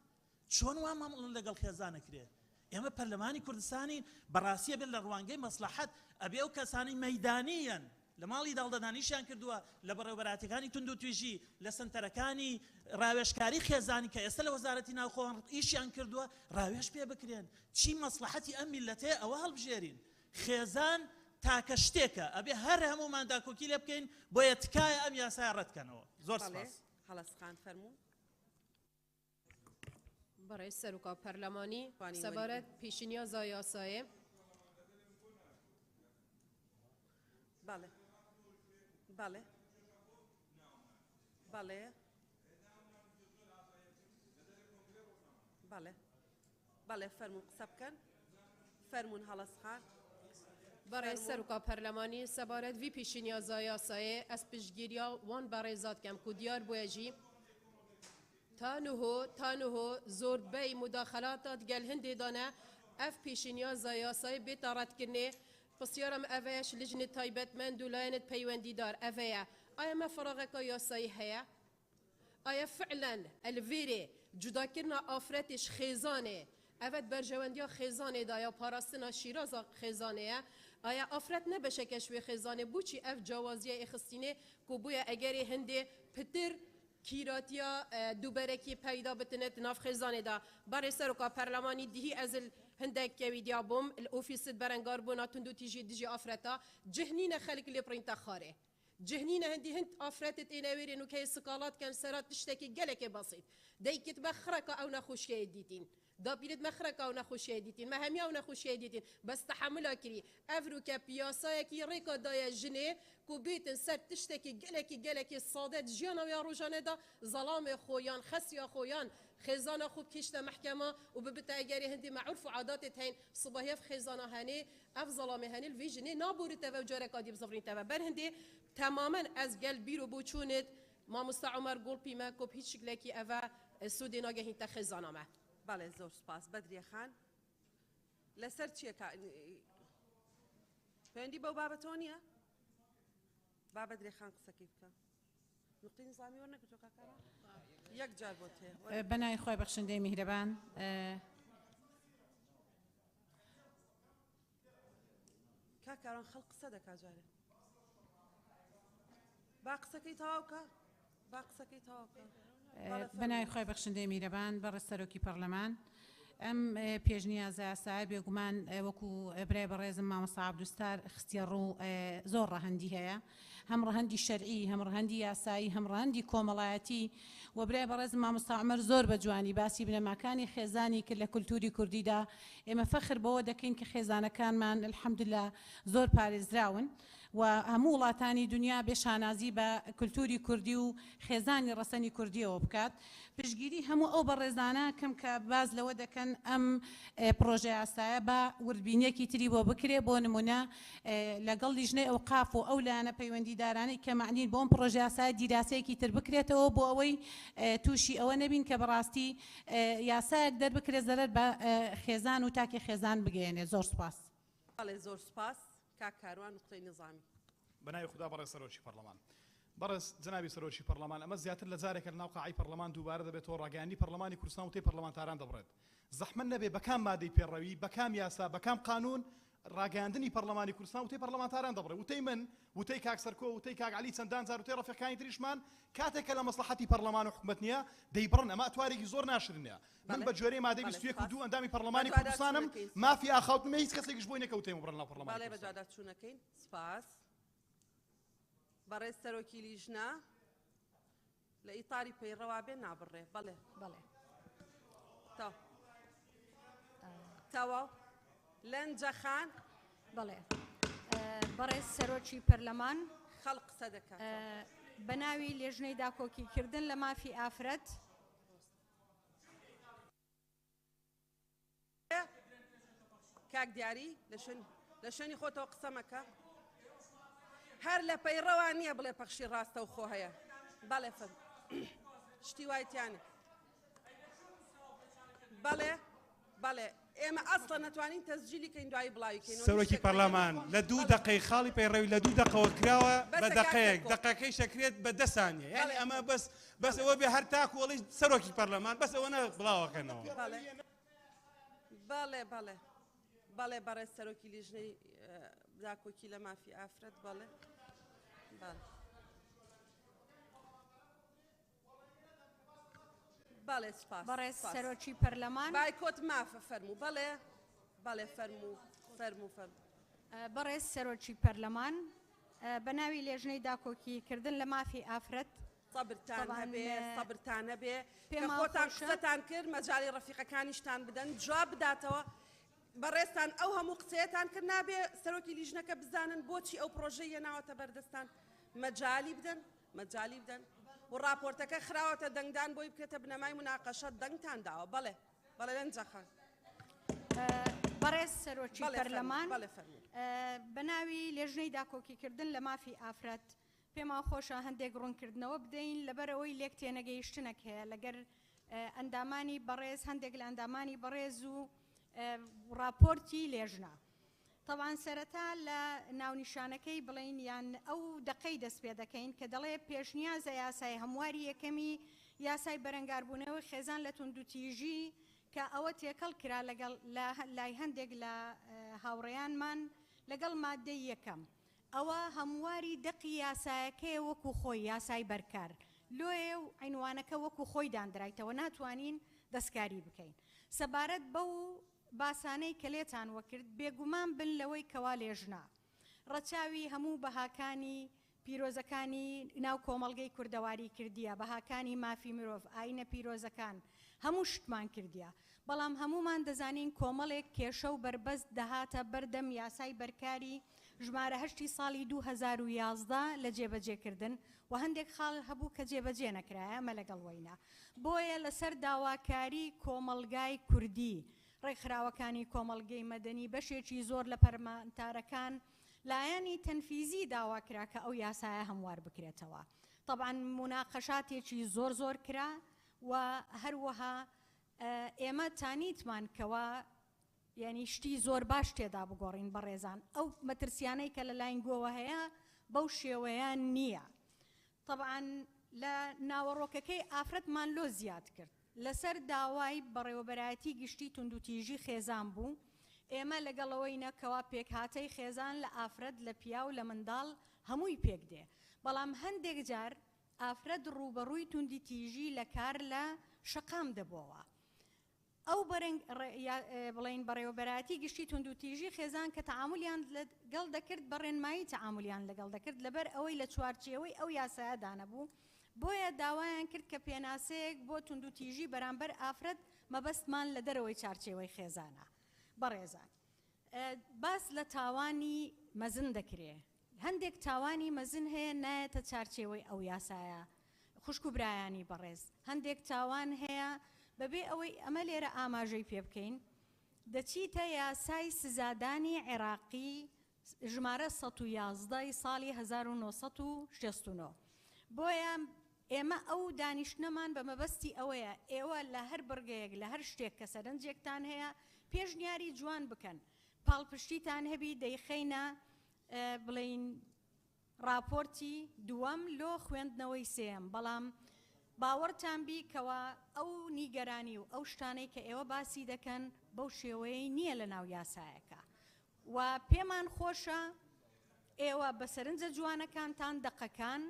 چۆن وا مامەڵە لەگەڵ خێزان ئەکرێ ئێمە پەرلەمانی کوردستانین بەڕاستی ئەبێت لە ڕوانگەی مەسلەحەت ئەبێ ئەو کەسانەی مەیدانییەن لە ماڵی داڵدەدانیشیان کردووە لە بەڕێوەبەراتیەکانی توندوتیژی لە سەنتەرەکانی ڕاوێژکاری خێزانی کە ئێستا لە وەزارەتی ناوخۆ ئیشیان کردووە ڕاوێژ پێ بکرێن چی مەسلەحەتی ئەم میللەتەیە ئەوە هەڵبژێرین خێزان تاکە شتێکە ئەبێ هەر هەموومان داکۆکی لێ بکەین بۆیە تکایە ئەم یاسایە ڕەتکەنەوە زۆر بەڵێ سپاس. هەڵەس خان فەرموو. بەڕێز سەرۆکا پەرلەمانی سەبارەت پێشنیازا یاسایێ. بەڵێ بەڵێ بەڵێ بەڵێ بەڵێ فەرموون قسە بکەن فەرموون هەڵەس خان. بەڕێز سەرۆکا پەرلەمانی سەبارەت ڤی پێشنیازا یاسایێ ئەس پشتگیریا وان بەڕێزا دکەم کو دیار بویە ژی تا نهۆ تا نهۆ زۆربەی موداخەلاتا دگەل هندێ دانە ئەف پێشنیازا یاسایێ بێتە ڕەتکردنێ پرسیارم ئەڤەیە ش لجنت تایبەتمەند و لایەنت پەیوەندیدار ئەڤەیە ئایا مە فەراغەکا یاسایی هەیە؟ ئایا فعلەن ئەلڤێرێ جوداکردنا ئافرەتێ ش خێزانێ ئەڤە د بەرژەوەندیا خێزانێ دایە و پاراستنا شیرازا خێزانێیە؟ ئایا ئافرەت نە بەشەکە ش وێ خێزانێ بوچی ئەڤ جیاوازیە ئێخستینێ کو بویە ئەگەرێ هندێ پتر کیراتیا دوبەرەکی پەیدا بتنت ناف خێزانێ دا؟ بەڕێ سەرۆکا پەرلەمانی دهی ئەزل هندەک کەویدیا بوم ل ئۆفیست بەرەنگار بونا توندوتیژی دژی ئافرەتا جه نینە خەلک لێپڕینتە خارێ. جه نینە هندی هند ئافرەتت ئێ نەوێرێن و کەێ سکاڵات کەن سەرا تشتەکی گەلەکێ بەسیت. دەیکت مە خڕەکا ئەو نەخۆشیەێ دیتین. داپیرت مە خڕەکا ئەو نەخۆشیەێ دیتین. مە هەمیا ئەو نەخۆشیەێ دیتین. بەس تەحەمولا کری. ئەڤروکە پیاسایەکی ڕێکا دایە ژنێ کو بێتن سەر تشتەکی گەلەکی گەلەکی سادە د ژیانا ویا ڕۆژانە دا زەڵامێ خۆ یان خەسیا خۆ یان خێزانا خۆ بکیشتە مەحکەما و ببتە ئەگەرێ هندی مە عورف و عاداتێت هەین سبەهیەڤ خێزانا هەنێ ئەڤ زەڵامێ هەنێ ڤی ژنێ نابورتەڤە و جارەکا دی بزڤرینتەڤە بەر هندێ. تەمامەن ئەز گەل بیر و بۆچوونت مامۆستا عومەر گوڵپی مە کو ب هیچ شکلێکی ئەڤە سوودێ ناگەهینتە خێزانا مە. بەڵێ زۆر سوپاس بەدریە خان. لەسەر چیە کا پەیوەندی بەو بابەتەوە نییە؟ با بەدرێ خان قسەکەی بکە. نقطەی نظامی وەرنەگرتووە کاک کاروان؟ یەک جار بۆت هەیە. وەرە. بە ناوی خوای بەخشندەی میهرەبان. کاک کاروان خەڵک قسە دەکا جارێ. با قسەکەی تەواو کە. با قسەکەی تەواو کە. بەڵێ بە ناوی فەرموو. خوای بەخشندەی میرەبان، بەڕێز سەرۆکی پەڕلەمان، ئەم پێشنیازە یاسایە بێگومان وەکو برای بەڕێزم مامۆستا عەبدولستار خستیە ڕوو زۆر ڕەهەندی هەیە، هەم ڕەهەندی شەرعی، هەم ڕەهەندی یاسایی، هەم ڕەهەندی کۆمەڵایەتی و برای بەڕێزم مامۆستا عومەر زۆر بە جوانی باسی بنەماکانی خێزانی کرد لە کولتوری کوردیدا. ئێمە فەخر بەوە دەکەین کە خێزانەکانمان الحمدللە زۆر پارێزراون و هەموو وڵاتانی دونیا بێ شانازی بە کولتوری کوردی و خێزانی ڕەسەنی کوردیەوە بکات. پشتگیری هەموو ئەو بەڕێزانە کەم کە باس لەوە دەکەن ئەم پڕۆژەیاسایە با وردبینیەکی تری بۆ بکرێ، بۆ نمونە لەگەڵ لیژنەی ئەوقاف و ئەو لایەنە پەیوەندیدارانەی کە مەعنین بۆ ئەم پڕۆژەیاسایە دیراسەیەکی تر بکرێتەوە بۆ ئەوەی تووشی ئەوە نەبین کە بەڕاستی یاسایەک دەربکرێت زەرەر بە خێزان و تاکی خێزان بگەیەنێت. زۆر سوپاس. بەڵێ زۆر سوپاس کاک کاروان نوقتەی نیزامی. بەناوی خودا بەڕێز سەرۆکی پەڕلەمان. بەڕێز جەنابی سەرۆکی پەڕلەمان ئەمە زیاتر لە جارێکە لەناو قاعەی پەڕلەمان دووبارە دەبێتەوە ڕاگەیاندنی پەڕلەمانی کوردستان وتەی پەڕلەمانتاران دەبڕێت زەحمەت نەبێ بە کام مادەی پێڕەوی بە کام یاسا بە کام قانون ڕاگەیاندنی پەڕلەمانی کوردستان وتەی پەڕلەمانتاران دەبڕێ وتەی من وتەی کاک سەرکۆ وتەی کاک عەلی چەندان جار وتەی ڕەفیقەکانی تریشمان کاتێک کە لە مەسڵەحەتی پەڕلەمان و حکومەت نییە دەیبڕن ئەمە ئەتوارێکی زۆر ناشرینە من بە گوێرەی مادەی 21 و دوو ئەندامی پەڕلەمانی کوردستانم مافی ئاخاوتنم هەیە هیچ کەسێکیش بۆی نەکەوتەی مبڕن لەناو پەڕلەمانی بەڵێ کوردستان. بەدواداچوونەکەین سپاس. بەڕێز سەرۆکی لیژنە لە ئیتاری پەیڕەوا بێ نابڕێ بەڵێ بەڵێ تەواو تەواو لەنجە خان بەڵێ بەڕێز سەرۆکی پەرلەمان خەڵک قسە دەکات بە ناوی لێژنەی داکۆکیکردن لە مافی ئافرەت کاک دیاری لە شوێنی خۆتەوە قسە مەکە هەر لە پەیڕەوە نییە بڵێ پەخشی ڕاستە و خۆ هەیە بەڵێ فەر شتی وایتیانە بەڵێ بەڵێ ئێمە ئەسڵە نەتوانین تەسجیلی کەین دوایی بڵاوی کەین سەرۆکی پەرلەمان لە دوو دقەی خاڵی پەیڕەوی لە دوو دقەوە کراوە بە دقەیەک دقەکەی شەکرێت بە دە سانیە یعنی ئەمە بەس بەس ئەوە بێ هەر تاکو ئەڵێی سەرۆکی پەرلەمان بەس ئەوە نە بڵاوەکەنەوە. بەڵێ بەڵێ بەڵێ بەڕێز سەرۆکی لیژنەی داکۆکی لە مافی ئافرەت بەڵێ بەڵێ بەڵێ سپاس بەڕێز سەرۆکی پەرلەمان بایکۆت مافە فەرموو بەڵێ بەڵێ فەرموو فەرموو فەرموو بەڕێز سەرۆکی پەرلەمان بە ناوی لێژنەی داکۆکی کردن لە مافی ئافرەت سەبرتان هەبێ سەبرتان هەبێ کە خۆتان قسەتان کرد مەجالی ڕەفیقەکانیشتان بدەن جواب بداتەوە بەڕێزتان ئەو هەموو قسەیەتان کرد نابێ سەرۆکی لیژنەکە بزانن بۆچی ئەو پرۆژەی هێناوەتە بەردەستان مەجالی بدەن مەجالی بدەن و راپۆرتەکە خراوەتە دەنگدان بۆی بکرێتە بنەمای مناقەشە دەنگتان داوە بەڵێ بەڵێ لەنجەخان. بەڕێز سەرۆکی پەرلەمان بە ناوی لێژنەی داکۆکیکردن لە مافی ئافرەت پێمان خۆشە هەندێک ڕوونکردنەوە بدەین لەبەرئەوەی لێک تێنەگەیشتنەک هەیە لەگەر ئەندامانی بەڕێز هەندێک لە ئەندامانی بەڕێز و ڕاپۆرتی لێژنە. تەبعەن سەرەتا لە ناونیشانەکەی بڵێین یان ئەو دەقەی دەست پێ دەکەین کە دەڵێ پێشنیازە یاسای هەمواری یەکەمی یاسای بەرەنگاربوونەوەی خێزان لە توندوتیژی کە ئەوە تێکەڵ کرا لەگەڵ لە لای هەندێک لە هاوڕێیانمان لەگەڵ مادەی یەکەم ئەوە هەمواری دەقی یاسایەکەیە وەکو خۆی یاسای بەرکار لۆیە و عینوانەکە وەکو خۆی داندرایتەوە ناتوانین دەستکاری بکەین سەبارەت بەو باسانەی کە لێتان وەکرد بێگومان بن لەوەی کەوا لێژنە ڕەچاوی هەموو بەهاکانی پیرۆزەکانی ناو کۆمەڵگەی کوردەواری کردیە، بەهاکانی مافی مرۆڤ، ئاینە پیرۆزەکان، هەموو شتمان کردیە. بەڵام هەموومان دەزانین کۆمەڵێک کێشە و بەربەست دەهاتە بەردەم یاسای بەرکاری ژمارە هەشتی ساڵی 2011 لە جێبەجێکردن و هەندێک خاڵ هەبوو کە جێبەجێ نەکرایە ئەمە لەگەڵ وەینا. بۆیە لەسەر داواکاری کۆمەڵگای کوردی، ڕێکخراوەکانی کۆمەڵگەی مەدەنی، بەشێکی زۆر لە پەرلەمانتارەکان لایەنی تەنفیزی داوا کرا کە ئەو یاسایە هەموار بکرێتەوە. تەبعەن موناقەشاتێکی زۆر زۆر کرا و هەروەها ئێمە تانیتمان کەوا یانی شتی زۆر باش تێدا بگۆڕین بەڕێزان ئەو مەترسیانەی کە لە لاینگۆوە هەیە بەو شێوەیە نییە. تەبعەن لە ناوەڕۆکەکەی ئافرەتمان لۆ زیاد کرد لەسەر داوای بەڕێوەبەرایەتی گشتی توندوتیژی خێزان بوو، ئێمە لەگەڵ ئەوەینە کەوا پێکهاتەی خێزان لە ئافرەت لە پیاو لە منداڵ هەمووی پێک دێ بەڵام هەندێک جار ئافرەت ڕووبەڕووی توندیتیژی لە کار لە شەقام دەبۆوە ئەو بەرنگ بڵێین بەڕێوەبەرایەتی گشتی توندوتیژی خێزان کە تەعامولیان لەگەڵ دەکرد بە ڕێنمایی تەعامولیان لەگەڵ دەکرد لەبەر ئەوەی لە چوارچێوەی ئەو یاسایەدا نەبوو بۆیە داوایان کرد کە پێناسەیەک بۆ توندوتیژی بەرامبەر ئافرەت مەبەستمان لە دەرەوەی چارچێوەی خێزانە بەڕێزان باس لە تاوانی مەزن دەکرێ هەندێک تاوانی مەزن هەیە نایەتە چارچێوەی ئەو یاسایە خوشک و برایانی بەڕێز هەندێک تاوان هەیە بەبێ ئەوەی ئەمە لێرە ئاماژەی پێ بکەین دەچیتە یاسای سزادانی عێراقی ژمارە 111 ی ساڵی 1969 بۆیە ئێمە ئەو دانیشتنەمان بە مەبەستی ئەوەیە ئێوە لە هەر بڕگەیەک لە هەر شتێک کە سەرنجێکتان هەیە پێشنیاری جوان بکەن پاڵپشتیتان هەبی دەیخەینە بڵێین ڕاپۆرتی دووەم لۆ خوێندنەوەی سێیەم، بەڵام باوەڕتان بی کەوا ئەو نیگەرانی و ئەو شتانەی کە ئێوە باسی دەکەن بەو شێوەیەی نییە لە ناو یاسایەکە و پێمان خۆشە ئێوە بە سەرنجە جوانەکانتان دەقەکان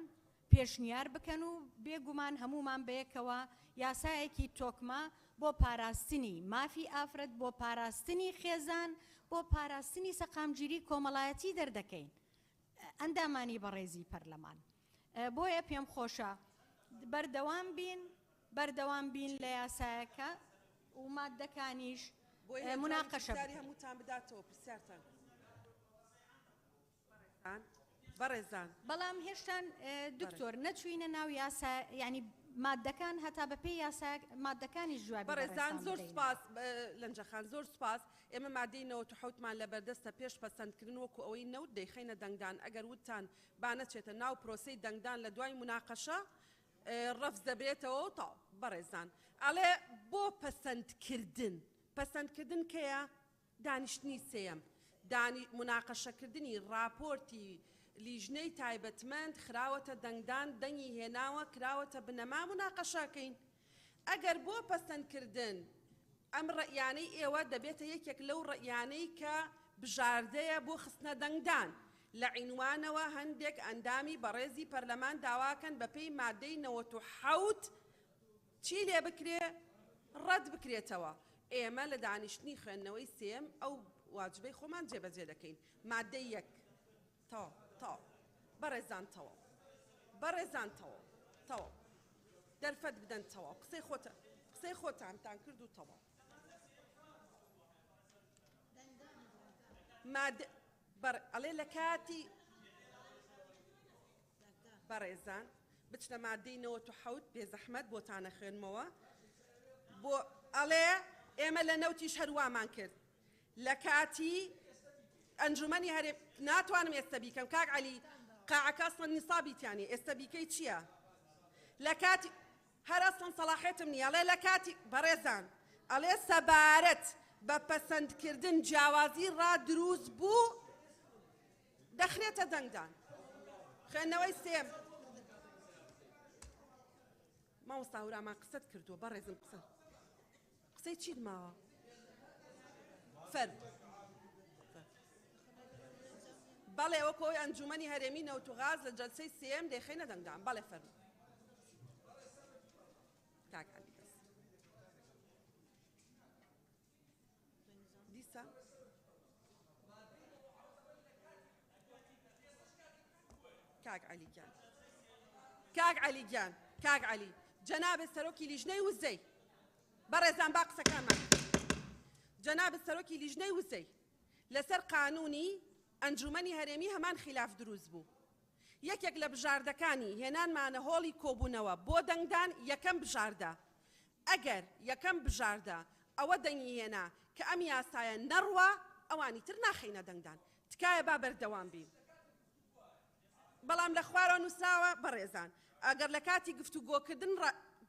پێشنیار بکەن و بێ گومان هەموومان بەیەکەوە یاسایەکی تۆکمە بۆ پاراستنی مافی ئافرەت، بۆ پاراستنی خێزان، بۆ پاراستنی سەقامگیری کۆمەڵایەتی دەردەکەین ئەندامانی بەڕێزی پەرلەمان. بۆیە پێم خۆشە بەردەوام بین، بەردەوام بین لە یاسایەکە و ماددەکانیش موناقەشە بکەین. هەمووتان بداتەوە پرسیارتان. بەڕێزان. بەڵام هێشتان دکتۆر نەچوینە ناو یاسا یانی مادەکان هەتا بە پێی یاسا مادەکانیش جوابی بەڕێزان بەڕێزتان زۆر بدەینەوە. سوپاس لەنجە خان زۆر سوپاس ئێمە مادەی 97 مان لەبەردەستە پێش پەسەندکردن وەکو ئەوەی نەوت دەیخەینە دەنگدان ئەگەر وتتان با نەچێتە ناو پرۆسەی دەنگدان لە دوای موناقەشە ڕەفز دەبرێتەوە و تاو بەڕێزان ئەڵێ بۆ پەسەندکردن پەسەندکردن کەیە دانیشتنی سێیەم دانی موناقەشەکردنی ڕاپۆرتی لیژنەی تایبەتمەند خراوەتە دەنگدان، دەنگی هێناوە، کراوەتە بنەما موناقەشەکەین. ئەگەر بۆ پەسەندکردن ئەم ڕەئیانەی ئێوە دەبێتە یەکێک لەو ڕەئیانەی کە بژاردەیە بۆ خستنە دەنگدان. لە عینوانەوە هەندێک ئەندامی بەڕێزی پەرلەمان داواکەن بەپێی مادەی 97 چی لێ بکرێ؟ ڕەت بکرێتەوە. ئێمە لە دانیشتنی خوێندنەوەی سێیەم ئەو واجبەی خۆمان جێبەجێ دەکەین. مادەی یەک. تەواو، تەواو. بەڕێزان تەواو. بەڕێزان تەواو. تەواو. دەرفەت بدەن تەواو. قسەی خۆتە قسەی خۆتانتان کرد و تەواو. مادە بەڕ ئەڵێ لە کاتی بەڕێزان بچنە مادەی 97 بێزەحمەت بۆتان ئەخوێنمەوە بۆ ئەڵێ ئێمە لە نەوتیش هەروامان کرد لە کاتی ئەنجومەنی هەرێم ناتوانم ئێستا بیکەم کاک عەلی قاعەکە ئەسڵەن نیسابی تیانە ئێستا بیکەی چییە لە کاتی هەر ئەسڵەن سەڵاحێتم نییە ئەڵێ لە کاتی بەڕێزان ئەڵێ سەبارەت بە پەسەندکردن جیاوازی ڕا دروست بوو دەخرێتە دەنگدان. خوێندنەوەی سێم. مامۆستا هەورامان قسەت کردووە بەڕێزم قسە قسەی چیت ماوە فەر بەڵێ وەکو ئەوەی ئەنجومەنی هەرێمی نەوت و غاز لە جەلسەی سێم دەیخەینە دەنگدان بەڵێ فەرموو کاک عەلی بەس دیسان کاک عەلی گیان کاک عەلی گیان کاک عەلی جەنابت سەرۆکی لیژنەی وزەی بەڕێزان با قسەکانمان جەنابت سەرۆکی لیژنەی وزەی لەسەر قانونی ئەنجومەنی هەرێمی هەمان خیلاف دروست بوو یەکێک لە بژاردەکانی هێنانمانە هۆڵی کۆبوونەوە بۆ دەنگدان یەکەم بژاردە ئەگەر یەکەم بژاردە ئەوە دەنگی هێنا کە ئەم یاسایە نەڕوا، ئەوانی تر ناخەینە دەنگدان. تکایە با بەردەوام بین. بەڵام لە خوارەوە نووسراوە بەڕێزان ئەگەر لە کاتی گفتوگۆکردن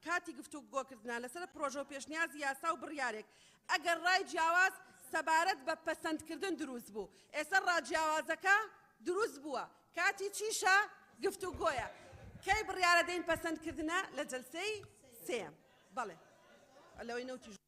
کاتی گفتوگۆکردنا لەسەر پرۆژە و پێشنیازی یاسا و بڕیارێک ئەگەر ڕای جیاواز سەبارەت بە پەسەندکردن دروست بوو ئێستا ڕا جیاوازەکە دروست بووە کاتی چیشە گفتوگۆیە کەی بڕیارە دەین پەسەندکردنە لە جەلسەی سێیەم بەڵێ لەوەی نەوتی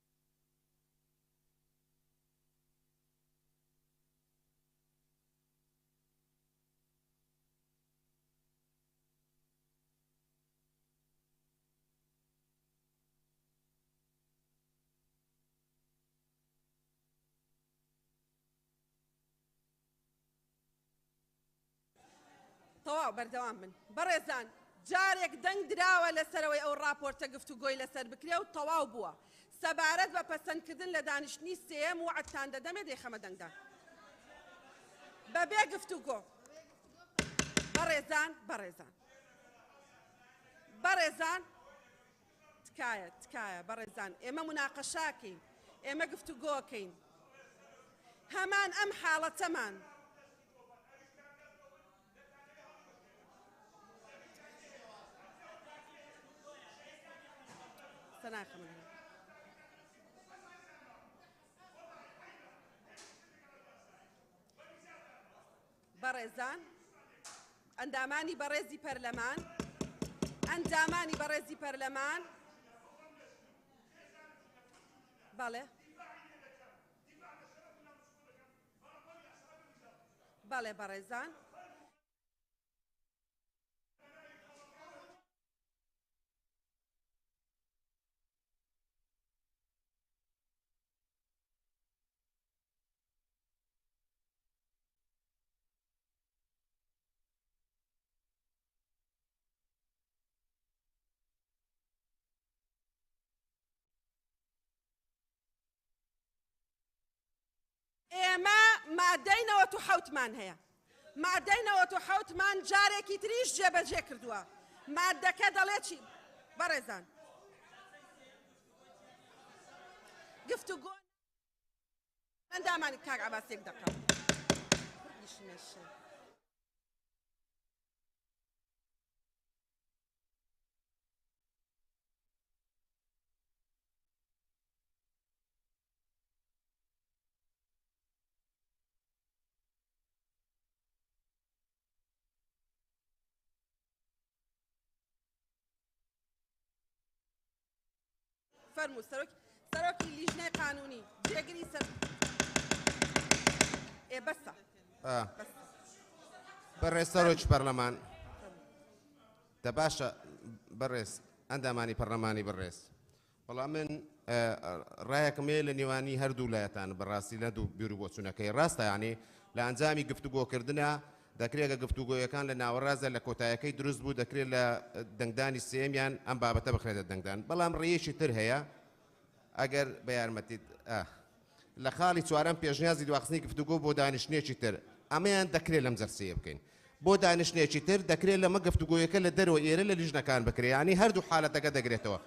تەواو بەردەوام بن بەڕێزان جارێک دەنگ دراوە لەسەرەوەی ئەو ڕاپۆرتە گفتوگۆی لەسەر بکرێ و تەواو بووە سەبارەت بە پەسەندکردن لە دانیشتنی سێیەم وەعدتان دەدەمێ دەیخەمە دەنگدان بەبێ گفتوگۆ بەڕێزان بەڕێزان بەڕێزان تکایە تکایە بەڕێزان ئێمە مناقەشاکەین ئێمە گفتوگۆکەین هەمان ئەم حاڵەتەمان بەڕێزان ئەندامانی بەڕێزی پەرلەمان ئەندامانی بەڕێزی پەرلەمان بەڵێ بەڵێ بەڕێزان. ئێمە مادەی 97 مان هەیە مادەی 97 مان جارێکی تریش جێبەجێ کردووە مادەکە دەڵێ چی بەڕێزان گفتوگۆ ئەندامانی کاک عەباس یەک دەقە فەرموو سەرۆک سەرۆکی لیژنەی قانونی جێگری سەر ئێ بەسە بەڕێز سەرۆکی پەرلەمان دە باشە بەڕێز ئەندامانی پەرلەمانی بەڕێز بەڵام من ڕایەکم هەیە لە نێوانی هەردوو لایەتان بەڕاستی لە دوو بیر و بۆچوونەکەی ڕاستە یعنی لە ئەنجامی گفتوگۆکردە دەکرێت کە گفتوگۆیەکان لە ناوەڕاستدا لە کۆتایەکەی دروست بوو دەکرێت لە دەنگدانی سێیەمیان ئەم بابەتە بخرێتە دەنگدان بەڵام ڕێیەکی تر هەیە ئەگەر بە یارمەتیت لە خاڵی چوارەم پێشنیازی دواخستنی گفتوگۆ بۆ دانیشتنێکی تر ئەمەیان دەکرێت لەم جەلسەیە بکەین بۆ دانیشتنێکی تر دەکرێت لەمە گفتوگۆیەکە لە دەرەوە ئێرە لە لیژنەکان بکرێت یانی هەردوو حالەتەکە دەگرێتەوە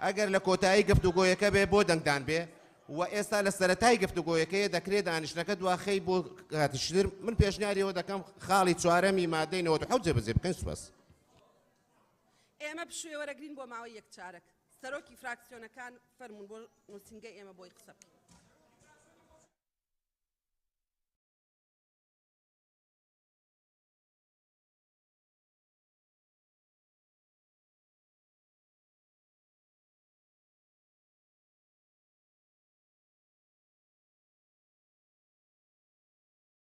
ئەگەر لە کۆتایی گفتوگۆیەکە بێ بۆ دەنگدان بێ و ئێستا لە سەرەتای گفتوگۆیەکەیە دەکرێت دانیشتنەکە دواخەی بۆ کاتیشتر من پێشنیاریەوە دەکەم خاڵی چوارەمی مادەی 97 جێبەجێ بکەین سوپاس. ئێمە پشووێ وەرەگرین بۆ ماوەی یەک چارەک سەرۆکی فراکسیۆنەکان فەرموون بۆ نووسینگەی ئێمە بۆی قسە بکەین.